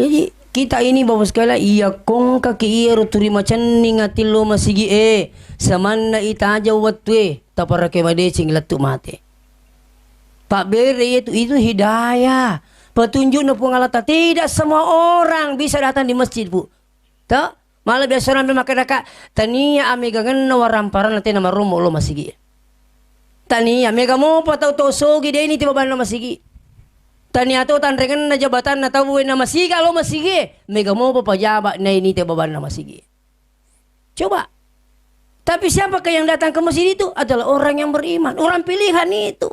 Jadi kita ini Bapak sekalian, iya kongka ki iya ro turi macenning ati lo masigi e, samanna itaja wettu e, taparake madeceng lettu mate. Pak bere itu, itu hidayah, petunjukna Puang Allah Ta'ala. Tidak semua orang bisa datang di masjid, Bu. To? Mala biasa orang makkeda ka, tania amegangenna waramparanna tena marommo lo masigi. Tania mega mopa tau to sogi de nite babanna masigi. Tania to tanrengenna jabatanna tau wenna masiga lo masigi, mega mopa pajaba nai nite babanna masigi. Coba. Tapi siapakah yang datang ke masjid itu? Adalah orang yang beriman, orang pilihan itu.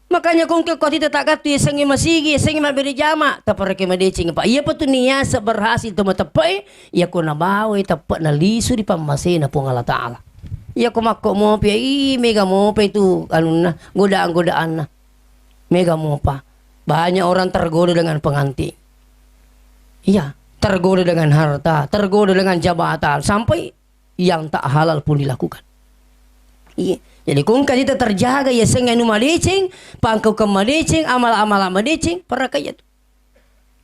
Makanya kongke ko tita tagattu yasengnge masigi, yasengnge mabbere jama, taparake madeceng, Pak. Iya pa tu niasa berhasil to mateppe'e, iya ko nabawa teppe'na lisu ri pammasena Puang Allah Ta'ala. Iya ko makko mopi, ih, mega mopa itu anunna, godaan-godaanna. Mega mopa. Banyak orang tergoda dengan pengantin. Iya, tergoda dengan harta, tergoda dengan jabatan, sampai yang tak halal pun dilakukan. Iya. Jadi kongka tita terjaga yasengnge anu madeceng, pangkaukeng madeceng, amala-amala madeceng, parakaya tu.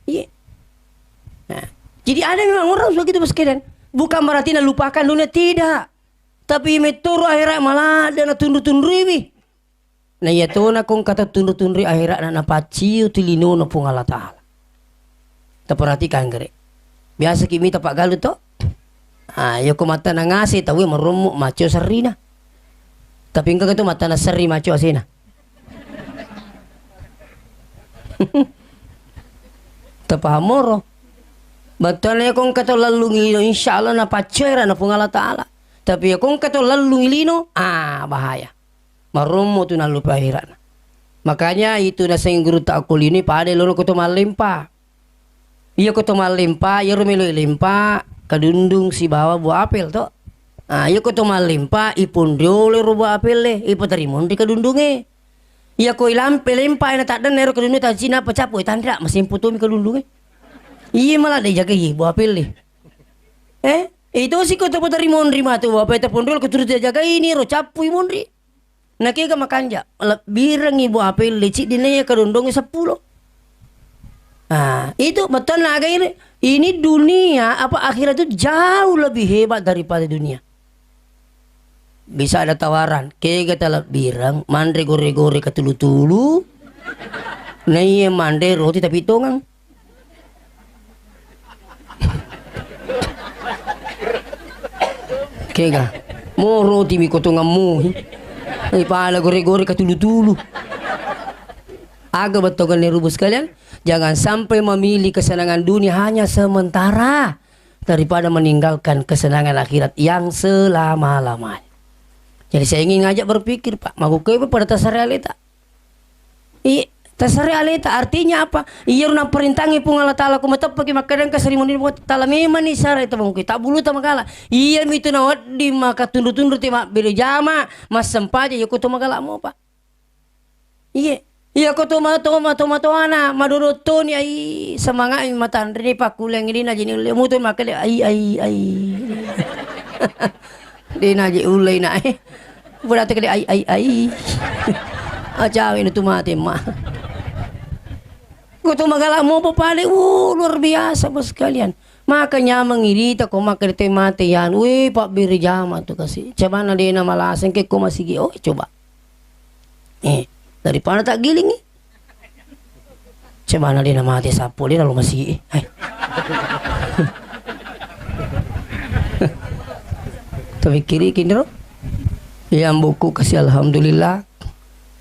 Iya. Nah, jadi ada memang orang begitu, Bos Kedan. Bukan berarti nalupakan dunia, tidak. Tapi mettoro akhirat maladde natunru-tunruiwi. Na iya tona kongka tatunru-tunrui akhiratna napacciu tu linona Puang Allah Ta'ala. Taperhatikan gere. Biasa ki mita paggalu to? Ah, iya ko mattana ngase tauwe marommo maco serrina. Tapi engka tu mattana serri maco asena. Tapaham moro? Bettuanna iya kongka to lallungi lino, insya Allah napaccoera na Puang Allah Ta'ala. Tapi iya kongka to lallungi lino, ah, bahaya. Marommo tu nallupai akhiratna. Makanya itu naseng guru ta akko lino pada lono ko to mallempa. Iya ko to mallempa, iyaro melo lempa, kadundung sibawa buah apel to. Ah, iya ko to mallempa, iponriolo ro buah apel e, ipateri monri kadundunge. Iya ko ilampe lempa e na taddenna ero kadundunge tacina apa cappu e tanra, masempo tomi kadundunge. Iya malah de jaga iye buah apel e. Eh, itu si ko to pateri monri matu buah apel e taponriolo ko turu jaga ini ro cappu i monri. Nakega makanja, lebbirengngi buah apel e, ciddi naiya kadondongnge seppulo. Ah, itu bettuanna aga ini. Ini dunia apa akhirat itu jauh lebih hebat daripada dunia. Bisa ada tawaran, kega talebbireng, manre gore-gore katulu-tulu, naiya manre roti tapi tongang. Kega. Mo roti mi kotongammu. Eh, pala gore-gore katulu-tulu. Aga bettuanna rubu sekalian, jangan sampai memilih kesenangan dunia hanya sementara daripada meninggalkan kesenangan akhirat yang selama-lamanya. Jadi saya ingin ngajak berpikir, Pak, makkukkoe pada tasare aleta. I, tasare aleta artinya apa? Iyaro napparintangi Puang Allah Taala ko mateppaki makkeda engka seri moni Puang Taala memang ni sare tawangku. Tabbulu tamagala. Iya mitu nawedding maka tundu-tundu te mabbere jama, massempaja yako to magala mopa. Iye. Iya ko to ma-, to ma-, to matoana madodo toni ai semangat matanre pakkulengi dina jeni ulle mutu makkeda ai, ai, ai. Dé' naje ullei naé. Berarti kede ai, ai, ai. Acawe nu tu mate ma. Ko tu magala mopo pale, uh, luar biasa bos sekalian. Maka nyameng irita ko maka te mate yan. Wé, pabbere jama tu kasi. Cabana dé' na malaseng ke ko masigi. Oh, coba. Eh, daripada tak giling. Cemana dé' na mate sappo, dé' na lo masigi. Hai. Tapi kiri kinro. Ya, amboku kasi alhamdulillah.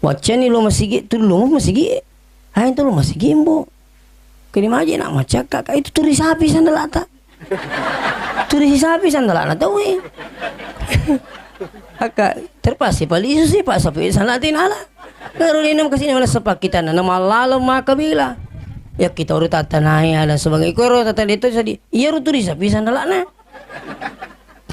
Wacani lo masigi, tu lo masigi. Hai, tu lo masigi, Mbok. Kini maje nak macakka, itu turi sapi sandalata. Turi sapi sandalana tauwe. Aka, terpaksa pali isu si pak sapi sandalata nala. Baru ini kasih mana sepak kita na malalo maka bila. Ya kita urut tatanai ada sebagai koro tata itu jadi. Iya ru turi sapi sandalana.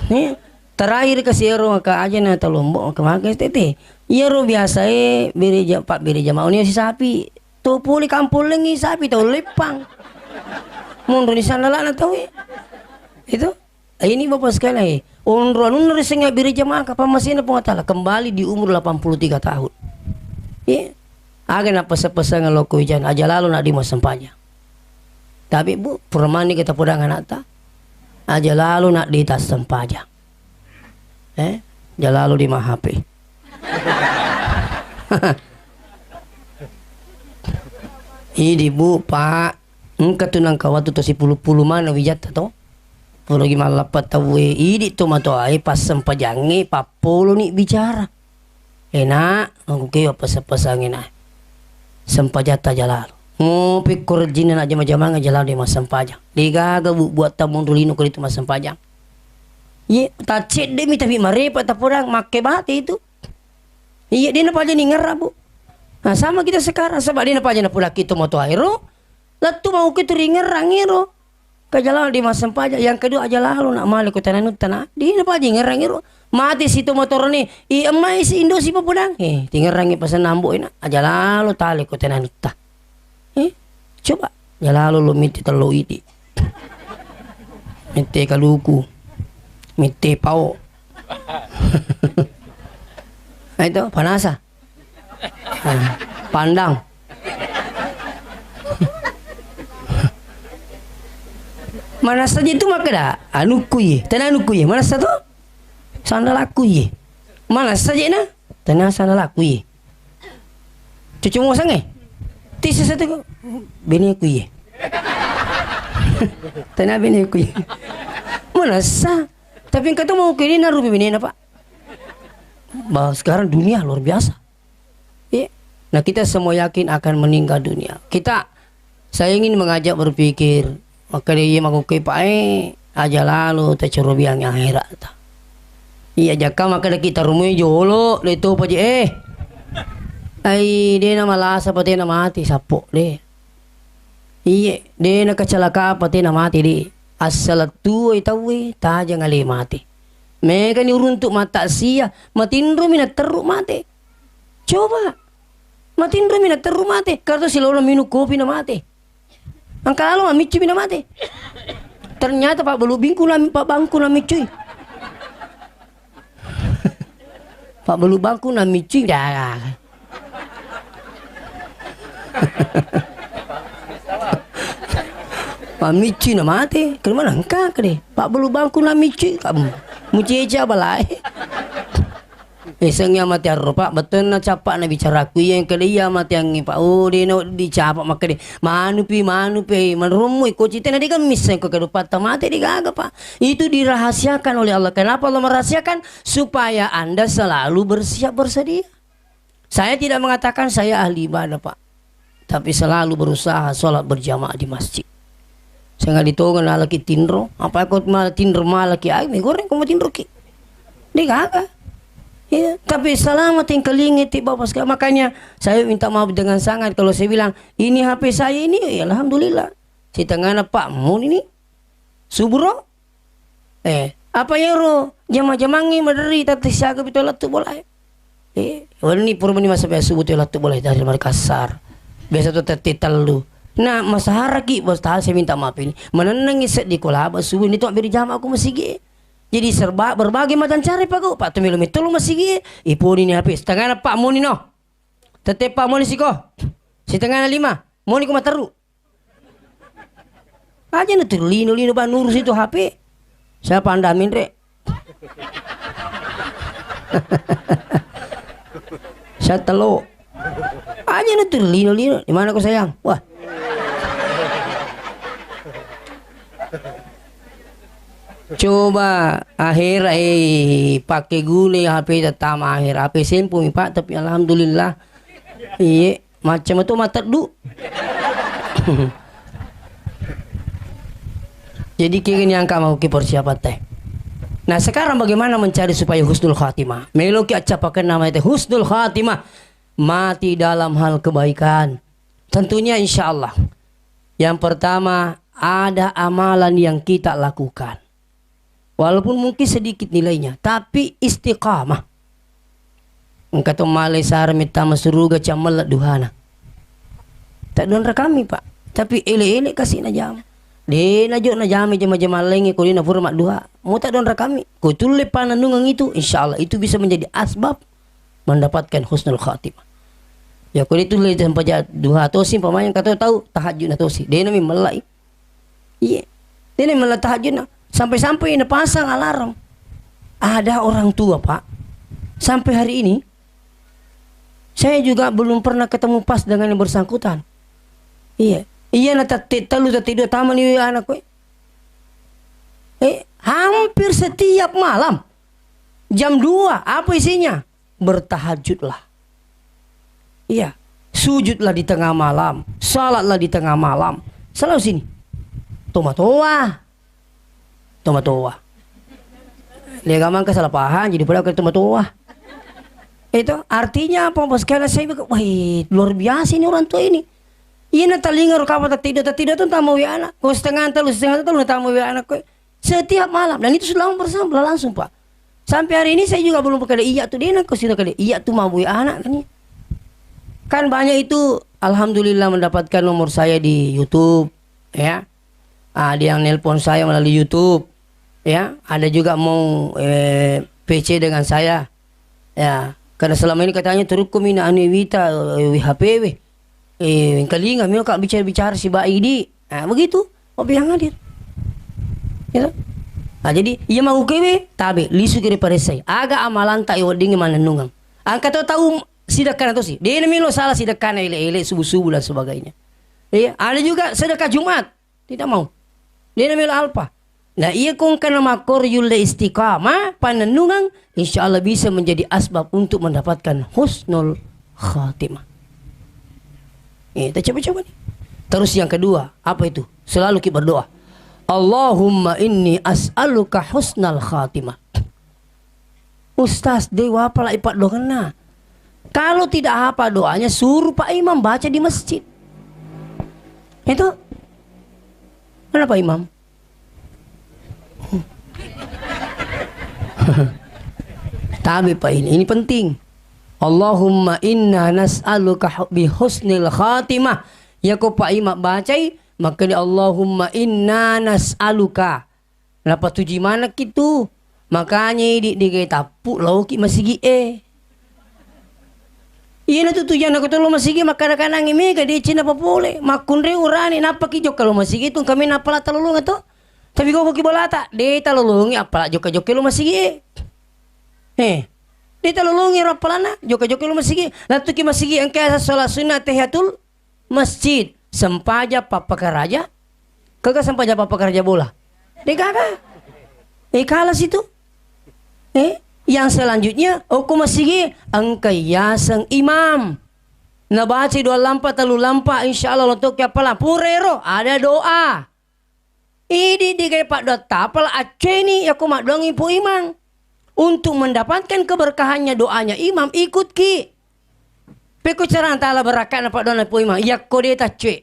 Nih, terakhir ke siero maka aja na talombok maka maka S T T. Iya ru biasa e bere ja-, pak bere jama oni si sapi. To pole kampollengngi sapi tau leppang. Monro ni sandalana tau e. Itu. Ini Bapak sekalian, eh, onro anunna risengnge biri jamaah kapang masena Puang Allah Taala kembali di umur delapan puluh tiga tahun. Iya. Aga na pesa-pesanga lokko wijana, aja lalo na di massempajang. Tapi Bu, pura mani kita podang anakta. Aja lalo na di tassempajang. Eh, aja lalo di ma H P. Idi Bu, Pak, engka tu nangka watu to sipulu-pulu mana wijatta to. Pura gi mallappa tauwe, idi to matoae passempajangnge pappoloni bicara. Ena, aku kewa pasa-pasange na. Sempajatta aja lalo. Ngopi ko rejjinna na jama-jamang aja lalo de massempajang. Degaga Bu, buat tamonro lino ko itu massempajang. Ye, tacedde mi tapi marepa tapodang makke bate itu. Iya, dena paja ningerra, Bu. Nah, sama kita sekarang, sebab dena paja napulaki to moto aero, lettu mau kitu ringerrang ero. Kajalalo di massempajang. Yang kedua, aja lalo nak male ko tananutta na. Dena paja ngerrang ero. Mati si to motorone, i emmai si indo si papodang. Eh, tingerrangi pasenna ambo ena. Aja lalo tale ko tananutta. Eh, coba. Aja lalo lo miti tello idi. Mitte kaluku, mitte pao. Nah, itu panasa. Nah, pandang. Manassa je tu makkeda, anukku ye, tena anukku ye, manassa tu? Sandalakku ye. Manassa je na? Tena sandalakku ye. Cucu mosang eh. Tisi satu ko. Beneku ye. Tena beneku ye. Manassa. Tapi engka to mau kini narupi benena, Pak. Bah, sekarang dunia luar biasa. Iya. Nah, kita semua yakin akan meninggal dunia. Kita, saya ingin mengajak berpikir, makkeda iya makkukkoe pae, aja lalo tacarobiang akhirat ta. Iya, jakka makkeda kita rumai jolo, de to paje, eh. Ai, de na malasa patena mati sappo, de. Iye, de na kecelakaan patena mati, de. Assalattuwoi tauwe, tajang ale mate. Megani uruntu mataksia, matinromi natterru mate. Coba. Matinromi natterru mate. Karo to silolo minung kopi na mate. Engka lalo mammiccumi na mate. Ternyata pabbalu bangku na, pabbangku na miccui. Pabbalu bangku na miccui, dah. Mammiccui na mate, ke mana engka kede? Pabbalu bangku na miccui, kamu. Mucece balae. Eh, sengngi mate arro, Pak. Bettuanna cappa na bicaraku. Iya, engka iya mate angngi, Pak. Oh, de na dicapa makkede. Manupi, manupi, manrummu iko citena de misseng ko kedupatta mate de gaga, Pak. Itu dirahasiakan oleh Allah. Kenapa Allah merahasiakan? Supaya Anda selalu bersiap bersedia. Saya tidak mengatakan saya ahli ibadah, Pak. Tapi selalu berusaha sholat berjamaah di masjid. Sehingga ditonga nalaki tinro, apa ko ma tinro malaki ai, mi goreng ko ma tinro ki. De gaga. Iya, tapi selama tingkalingi ti Bapak sekalian. Makanya saya minta maaf dengan sangat kalau saya bilang, "Ini H P saya ini, ya alhamdulillah." Sitengana Pak Mun ini. Suburo. Eh, apa yero jama-jamangngi maderri tette siaga pi to lettu bolae. Eh, wenni pura meni masa biasa subuh to lettu bolae dari Makassar. Biasa to tette tellu. Nah, masaharaki bos tahan saya minta maaf ini. Menennengi seddi ko laba subuh ini to beri jama aku masigi. Jadi serba berbagai macam cara pako. Pak to melo metolo masigi. Ipuni ni H P setengana Pak Muni no. Tette Pak Muni siko. Setengana lima. Muni ko materu. Aja na tu lino-lino ba nurus itu H P. Siapa anda minre? Saya telo. Aja na tu lino-lino. Di mana kau sayang? Wah. Coba akhir eh pakai gule H P tetama akhir H P sempu mi Pak, tapi alhamdulillah. Iye. Macam itu mateddu. Jadi kira ni angka mau ki persiapan teh. Nah, sekarang bagaimana mencari supaya husnul khatimah? Meloki accapakan nama itu husnul khatimah. Mati dalam hal kebaikan. Tentunya insya Allah. Yang pertama, ada amalan yang kita lakukan. Walaupun mungkin sedikit nilainya, tapi istiqamah. Engka to malai sara metta masuruga cammella duhana. Tak donra kami, Pak. Tapi ele-ele kasih na jam. De na jo na jam jama-jama lainnya ko de na pura madduha. Mau tak donra kami. Ko tulle panennungeng itu, insya Allah itu bisa menjadi asbab mendapatkan husnul khatimah. Ya ko de tulle sampaja duha tosi, pamayang kata tahu tahajud na tosi. De na mi mellai. Iya. Ini malah tahajud, nah. Sampai-sampai napasang alarm. Ada orang tua, Pak. Sampai hari ini, saya juga belum pernah ketemu pas dengan yang bersangkutan. Iya. Iya, na tette tellu, tette dua, tamani anakku. Eh, hampir setiap malam. Jam dua, apa isinya? Bertahajudlah. Iya. Sujudlah di tengah malam. Salatlah di tengah malam. Selalu sini. Tomatoa. Tomatoa. Lega mangka salah paham, jadi pada ke tomatoa. Itu artinya apa? Bos, karena saya bilang, "Wah, luar biasa ini orang tua ini." Iya, na talinga ro kapang tattido, tattido tu tama wi anak. Ko setengah telu, setengah telu na tama wi anak ko. Setiap malam. Dan itu sudah lama bersama, langsung, Pak. Sampai hari ini saya juga belum berkali iya tu dena ko sira kali iya tu mabui anak kan. Kan banyak itu, alhamdulillah, mendapatkan nomor saya di YouTube, ya. Ada yang nelpon saya melalui YouTube, ya. Ada juga mau, eh, P C dengan saya, ya. Karena selama ini katanya turukku mina anu wita, eh, W H P we. Eh, engkalinga mio ka bicara-bicara siba idi. Ah, begitu. Opi yang hadir. Gitu. Nah, jadi iya mau kewe tabe lisu kiri paresai. Aga amalanta iweddingi manennungeng. Angka to tau sidekkana tosi. Dena melo salah sidekkana ele-ele subuh-subuh dan sebagainya. Iya, ada juga sedekah Jumat. Tidak mau. Dena melo alpa. Nah, iya ko engkana makkoro yulle istiqamah, panennungeng, insya Allah bisa menjadi asbab untuk mendapatkan husnul khatimah. Eh, kita coba-coba nih. Terus yang kedua, apa itu? Selalu kita berdoa. "Allahumma inni as'aluka husnal khatimah." Ustaz, de wapa lai paddoangenna. Kalau tidak hafal doanya, suruh Pak Imam baca di masjid. Itu. Mana Pak Imam? Tabe pa ini, ini penting. Allahumma inna nas'aluka hu-, bi husnil khatimah. Yako pa ima bacai, makkeda Allahumma inna nas'aluka. Napatuji manekki tu. Makanya idi digai tappu lauki masigi e. Iyana tu tujuanna ko tolo masigi makkada-kadangi mega deceng napapole. Makkunrai urane nappaki jokka lo masigi tu kami napala talolonga to. Tapi koko ki bolata, de talolongi appala jokka-jokka lo masigi e. Eh, de talolongi ro appalana jokka-jokka lo masigi. Lattuki masigi engka sholat sunnah tahiyatul masjid, sempaja pappakaraja, kega sempaja pappakaraja bola? De gaga. Eh, kalah situ. Eh, yang selanjutnya, okko masigi engka yaseng imam. Nabaca dua lampa, telu lampa, insya Allah lontokki appalang. Purero, ada doa. Idi digai paddoa tapala acceni yako maddoangi Pu Imang. Untuk mendapatkan keberkahannya doanya imam, ikutki. Pekko carana tala berakka'na paddoanna Pu Imang, yakko de taccue.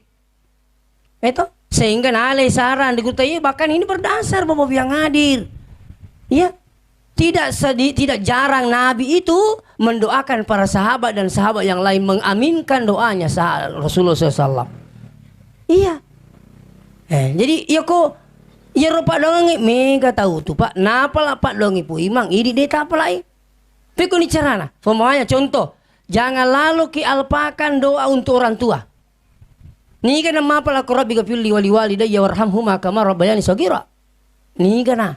Eto, sehingga nalai sarang di gurutta, iya, bahkan ini berdasar Bapak yang hadir. Iya. Tidak sedi-, tidak jarang Nabi itu mendoakan para sahabat dan sahabat yang lain mengaminkan doanya sa-, Rasulullah sallallahu alaihi wasallam. Iya. Eh, jadi iya ko, iyaro paddoangengnge mega tau tu, Pak. Napala paddoangi Pu Imang, idi de tapalai. Pekoni carana? Pemahanya contoh, jangan lalu ki alpakan doa untuk orang tua. Niga namapala ko Rabbi gafirli wali walidayya warhamhuma kama rabbayani shaghira. Niga na.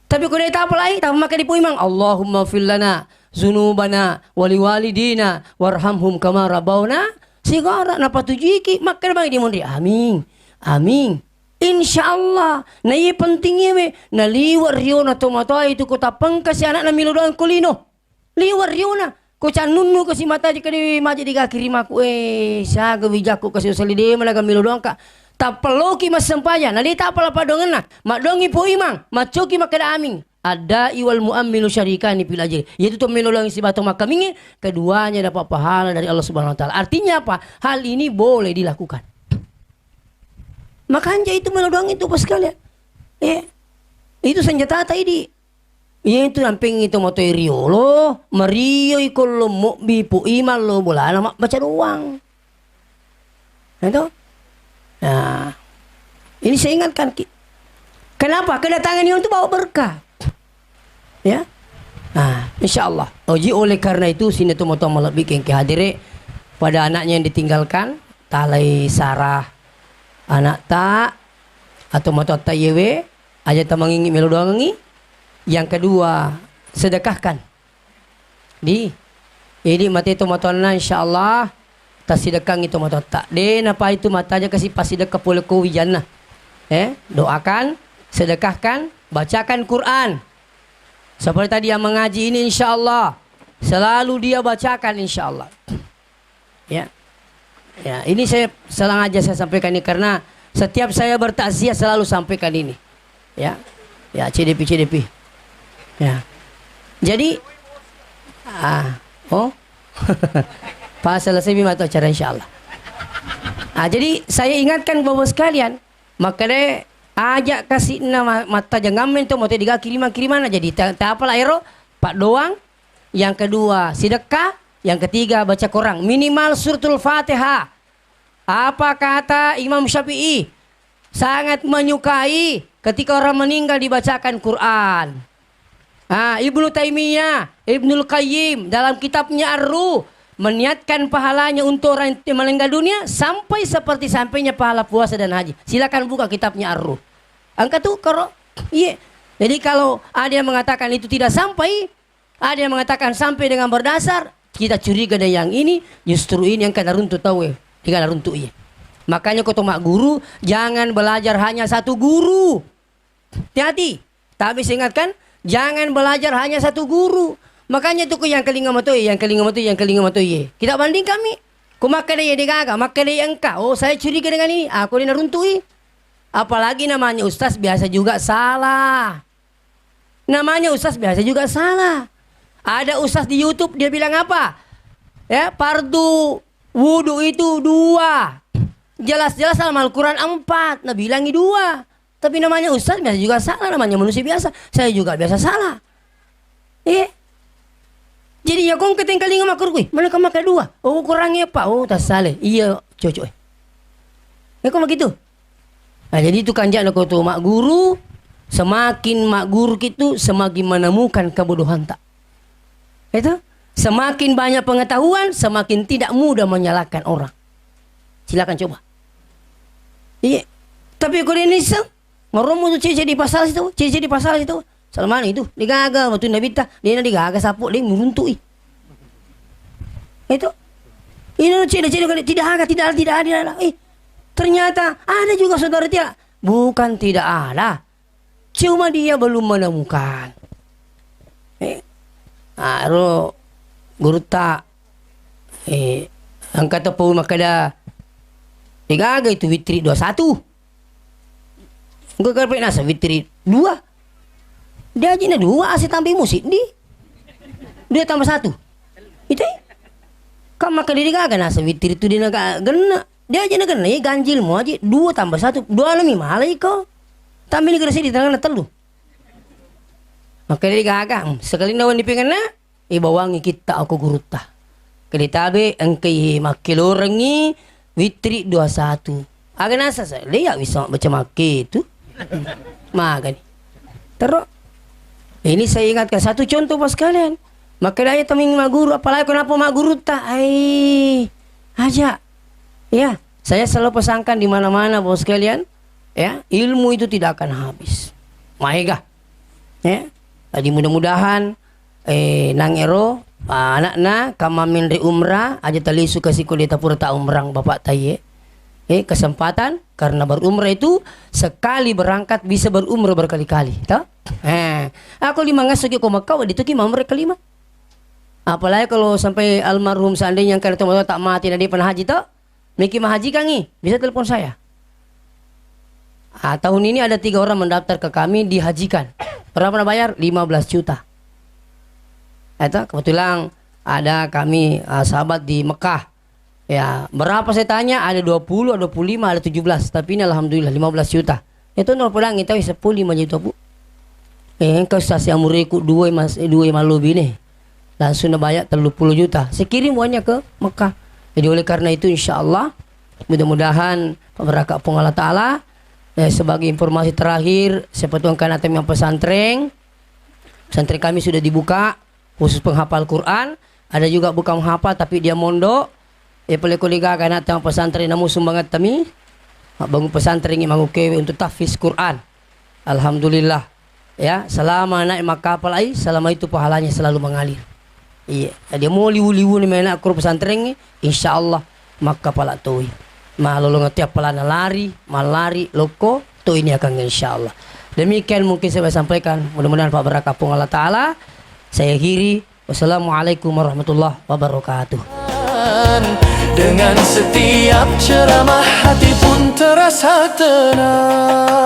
Tapi ko de tapalai, tapa maka di Pu Imang, Allahumma fir lana zunubana wali walidina warhamhum kama rabbawna shighara. Napatujiki, makkeda bang di munri, amin. Amin. Insya Allah. Na iye penting iye we, naliwa riona tomatoa itu ko tapengkasi anakna milo doang ko lino. Liwa riona. Ko cannunnu kasi mataji kadi maji digaki rimaku. Eh, siaga wijakku kasi usalli de malaga milo doangka. Tappeloki massempajang, na de tapala paddoangenna. Maddoangi Pu Imang, maccoki makkeda amin. Adda'i wal mu'amminu syarikani fil ajri. Yaitu to melo doang sibawa to makkaminge, keduanya dapat pahala dari Allah Subhanahu wa Ta'ala. Artinya apa? Hal ini boleh dilakukan. Makanja itu melo doang itu, Pak, sekalian. Eh, itu senjata ta idi. Iya, itu nampengngi tomatoe riolo, marioi kollo mobbi Pu Imang lo bolana mabbaca doang. Itu? Nah, ini saya ingatkan ki. Kenapa? Kedatangan ini untuk bawa berkah. Ya. Nah, insya Allah. Oji, oleh karena itu, sini tomatoa malebbi kengke hadire pada anaknya yang ditinggalkan, talai sarah anak ta atau matoatta iyewe, aja tamangingi melo doangi. Yang kedua, sedekahkan. Di, idi mate tomatoanna, insya Allah tasidekkangi tomatoatta. De napa itu mataja kasi pasidekka pole ko wijanna. Eh, doakan, sedekahkan, bacakan Quran. Seperti tadi yang mengaji ini, insya Allah selalu dia bacakan, insya Allah. Ya. Ya, ini saya sengaja saya sampaikan ini karena setiap saya bertakziah selalu sampaikan ini. Ya. Ya, C D P, C D P. Ya. Jadi, ah, oh. Pas selesai mi matu acara, insya Allah. Ah, jadi saya ingatkan Bapak sekalian, makanya ajak kasih nama mata jangan main tuh mau tidak kiriman-kiriman aja di ta-, ta-, apa lah ero, Pak doang, yang kedua, sedekah. Yang ketiga, baca Quran. Minimal Suratul Fatihah. Apa kata Imam Syafi'i? Sangat menyukai ketika orang meninggal dibacakan Quran. Ah, Ibnu Taimiyah, Ibnul Qayyim dalam kitabnya Ar-Ruh meniatkan pahalanya untuk orang yang meninggal dunia sampai seperti sampainya pahala puasa dan haji. Silakan buka kitabnya Ar-Ruh. Engka tu karo, iya. Jadi kalau ada yang mengatakan itu tidak sampai, ada yang mengatakan sampai dengan berdasar, kita curiga dari yang ini, justru ini yang kena runtuh tahu, eh. Dia kena runtuh, iya. Makanya kau tomak guru, jangan belajar hanya satu guru. Hati-hati. Tapi saya ingatkan, jangan belajar hanya satu guru. Makanya tuh yang kelinga matoi, yang kelinga matoi, yang kelinga matoi, iya. Kita banding kami. Ku makkeda iya degaga, makkeda iya engka. Oh, saya curiga dengan ini. Aku dia naruntuh, iya. Apalagi namanya ustaz biasa juga salah. Namanya ustaz biasa juga salah. Ada ustaz di YouTube, dia bilang apa? Ya, fardu wudu itu dua. Jelas-jelas dalam Al-Quran empat, nabilangi dua. Tapi namanya ustaz biasa juga salah, namanya manusia biasa. Saya juga biasa salah. Eh? Jadi, ya kong ketengkalinga makkurukui, mana kamaka dua? Oh, kurangnya apa? Oh, tasale. Iya, cocok, eh. Ya, kok begitu? Nah, jadi itu kanjana ko tu magguru, semakin magguru kitu, semakin menemukan kebodohan tak. Itu, semakin banyak pengetahuan, semakin tidak mudah menyalahkan orang. Silakan coba. Iya. Tapi ko de' naisseng, maromo tu cece di pasal situ, cece di pasal situ. Salamana itu, degaga batu Nabitta, de' na degaga sapu, de' muruntu'i. Itu. Ini cece, cece, tidak ada, tidak ada, tidak ada. Eh, ternyata ada juga saudara Tia. Bukan tidak ada. Cuma dia belum menemukan. Eh, aro gurutta, eh, engka tepung makkeda, degaga itu witri dua satu. Engka karpe nasa witri dua. Dia aja na dua, ase tambai musiddi. Dua tambah satu. Itu, eh? Kan makkeda degaga nasa witri tu de' na ga-, genna. Dia aja na genna, eh, ganjil mo aja. Dua tambah satu. Dua nami malai ko. Tambah ni gerasi di tengah tellu. Makkeda degaga, hmm, sekali nawan di pengenna, ibawangi kitta ako gurutta. Kede tabe engkai makkelorengngi witri dua satu. Aga nasa sa, de' ya bisa baca makke itu. Magani. Terus, ini saya ingatkan satu contoh, Bapak sekalian. Makkeda aja taming maguru, apalagi kenapa magurutta? Ai, aja. Ya, saya selalu pesankan di mana-mana, Bapak sekalian. Ya, ilmu itu tidak akan habis. Maega. Ya. Jadi mudah-mudahan, eh, nang ero, ah, anakna kamammenre umrah, aja talisu kasi ko de' tapura ta umrah bapak taye. Eh, kesempatan karena berumrah itu sekali berangkat bisa berumrah berkali-kali, toh? Eh, aku lima ngaso ki ko Makkah, wedding tu ki mamre kelima. Apalagi kalau sampai almarhum seandainya engka to tak mati na de' pernah haji, toh? Meki mahajikangi, bisa telepon saya. Ah, tahun ini ada tiga orang mendaftar ke kami, dihajikan. Berapa na bayar? Lima belas juta. Itu kebetulan ada kami, ah, sahabat di Mekah. Ya, berapa saya tanya, ada dua puluh, ada dua puluh lima, ada tujuh belas. Tapi ini alhamdulillah lima belas juta. Itu nol pedangi tahu sepuluh lima juta, Bu. Eh, engka sasi amureku dua mas-, dua malobine. Langsung nabayar tellu puluh juta. Saya kirim uangnya ke Mekah. Jadi oleh karena itu, insya Allah, mudah-mudahan pemberkatan Puang Allah Ta'ala, eh, sebagai informasi terakhir, siapa tahu engka na temi pesantren, pesantren kami sudah dibuka, khusus penghafal Quran, ada juga bukan menghafal tapi dia mondok. Ya, pale ko degaga na temi pesantren namu sumbangan temi, bangun pesantren ini mangukewe untuk tahfiz Quran. Alhamdulillah. Ya, selama naik makkapal ai, selama itu pahalanya selalu mengalir. Iya, dia mau liwu-liwu ni mena kuro pesantren, insya Allah makkapala toi. Malolong ati apalana lari, malari, lokko, to ini akan insya Allah. Demikian mungkin saya sampaikan. Mudah-mudahan Pak berkah Puang Allah Ta'ala. Saya akhiri. Wassalamualaikum warahmatullahi wabarakatuh. Dengan setiap ceramah hati pun terasa tenang.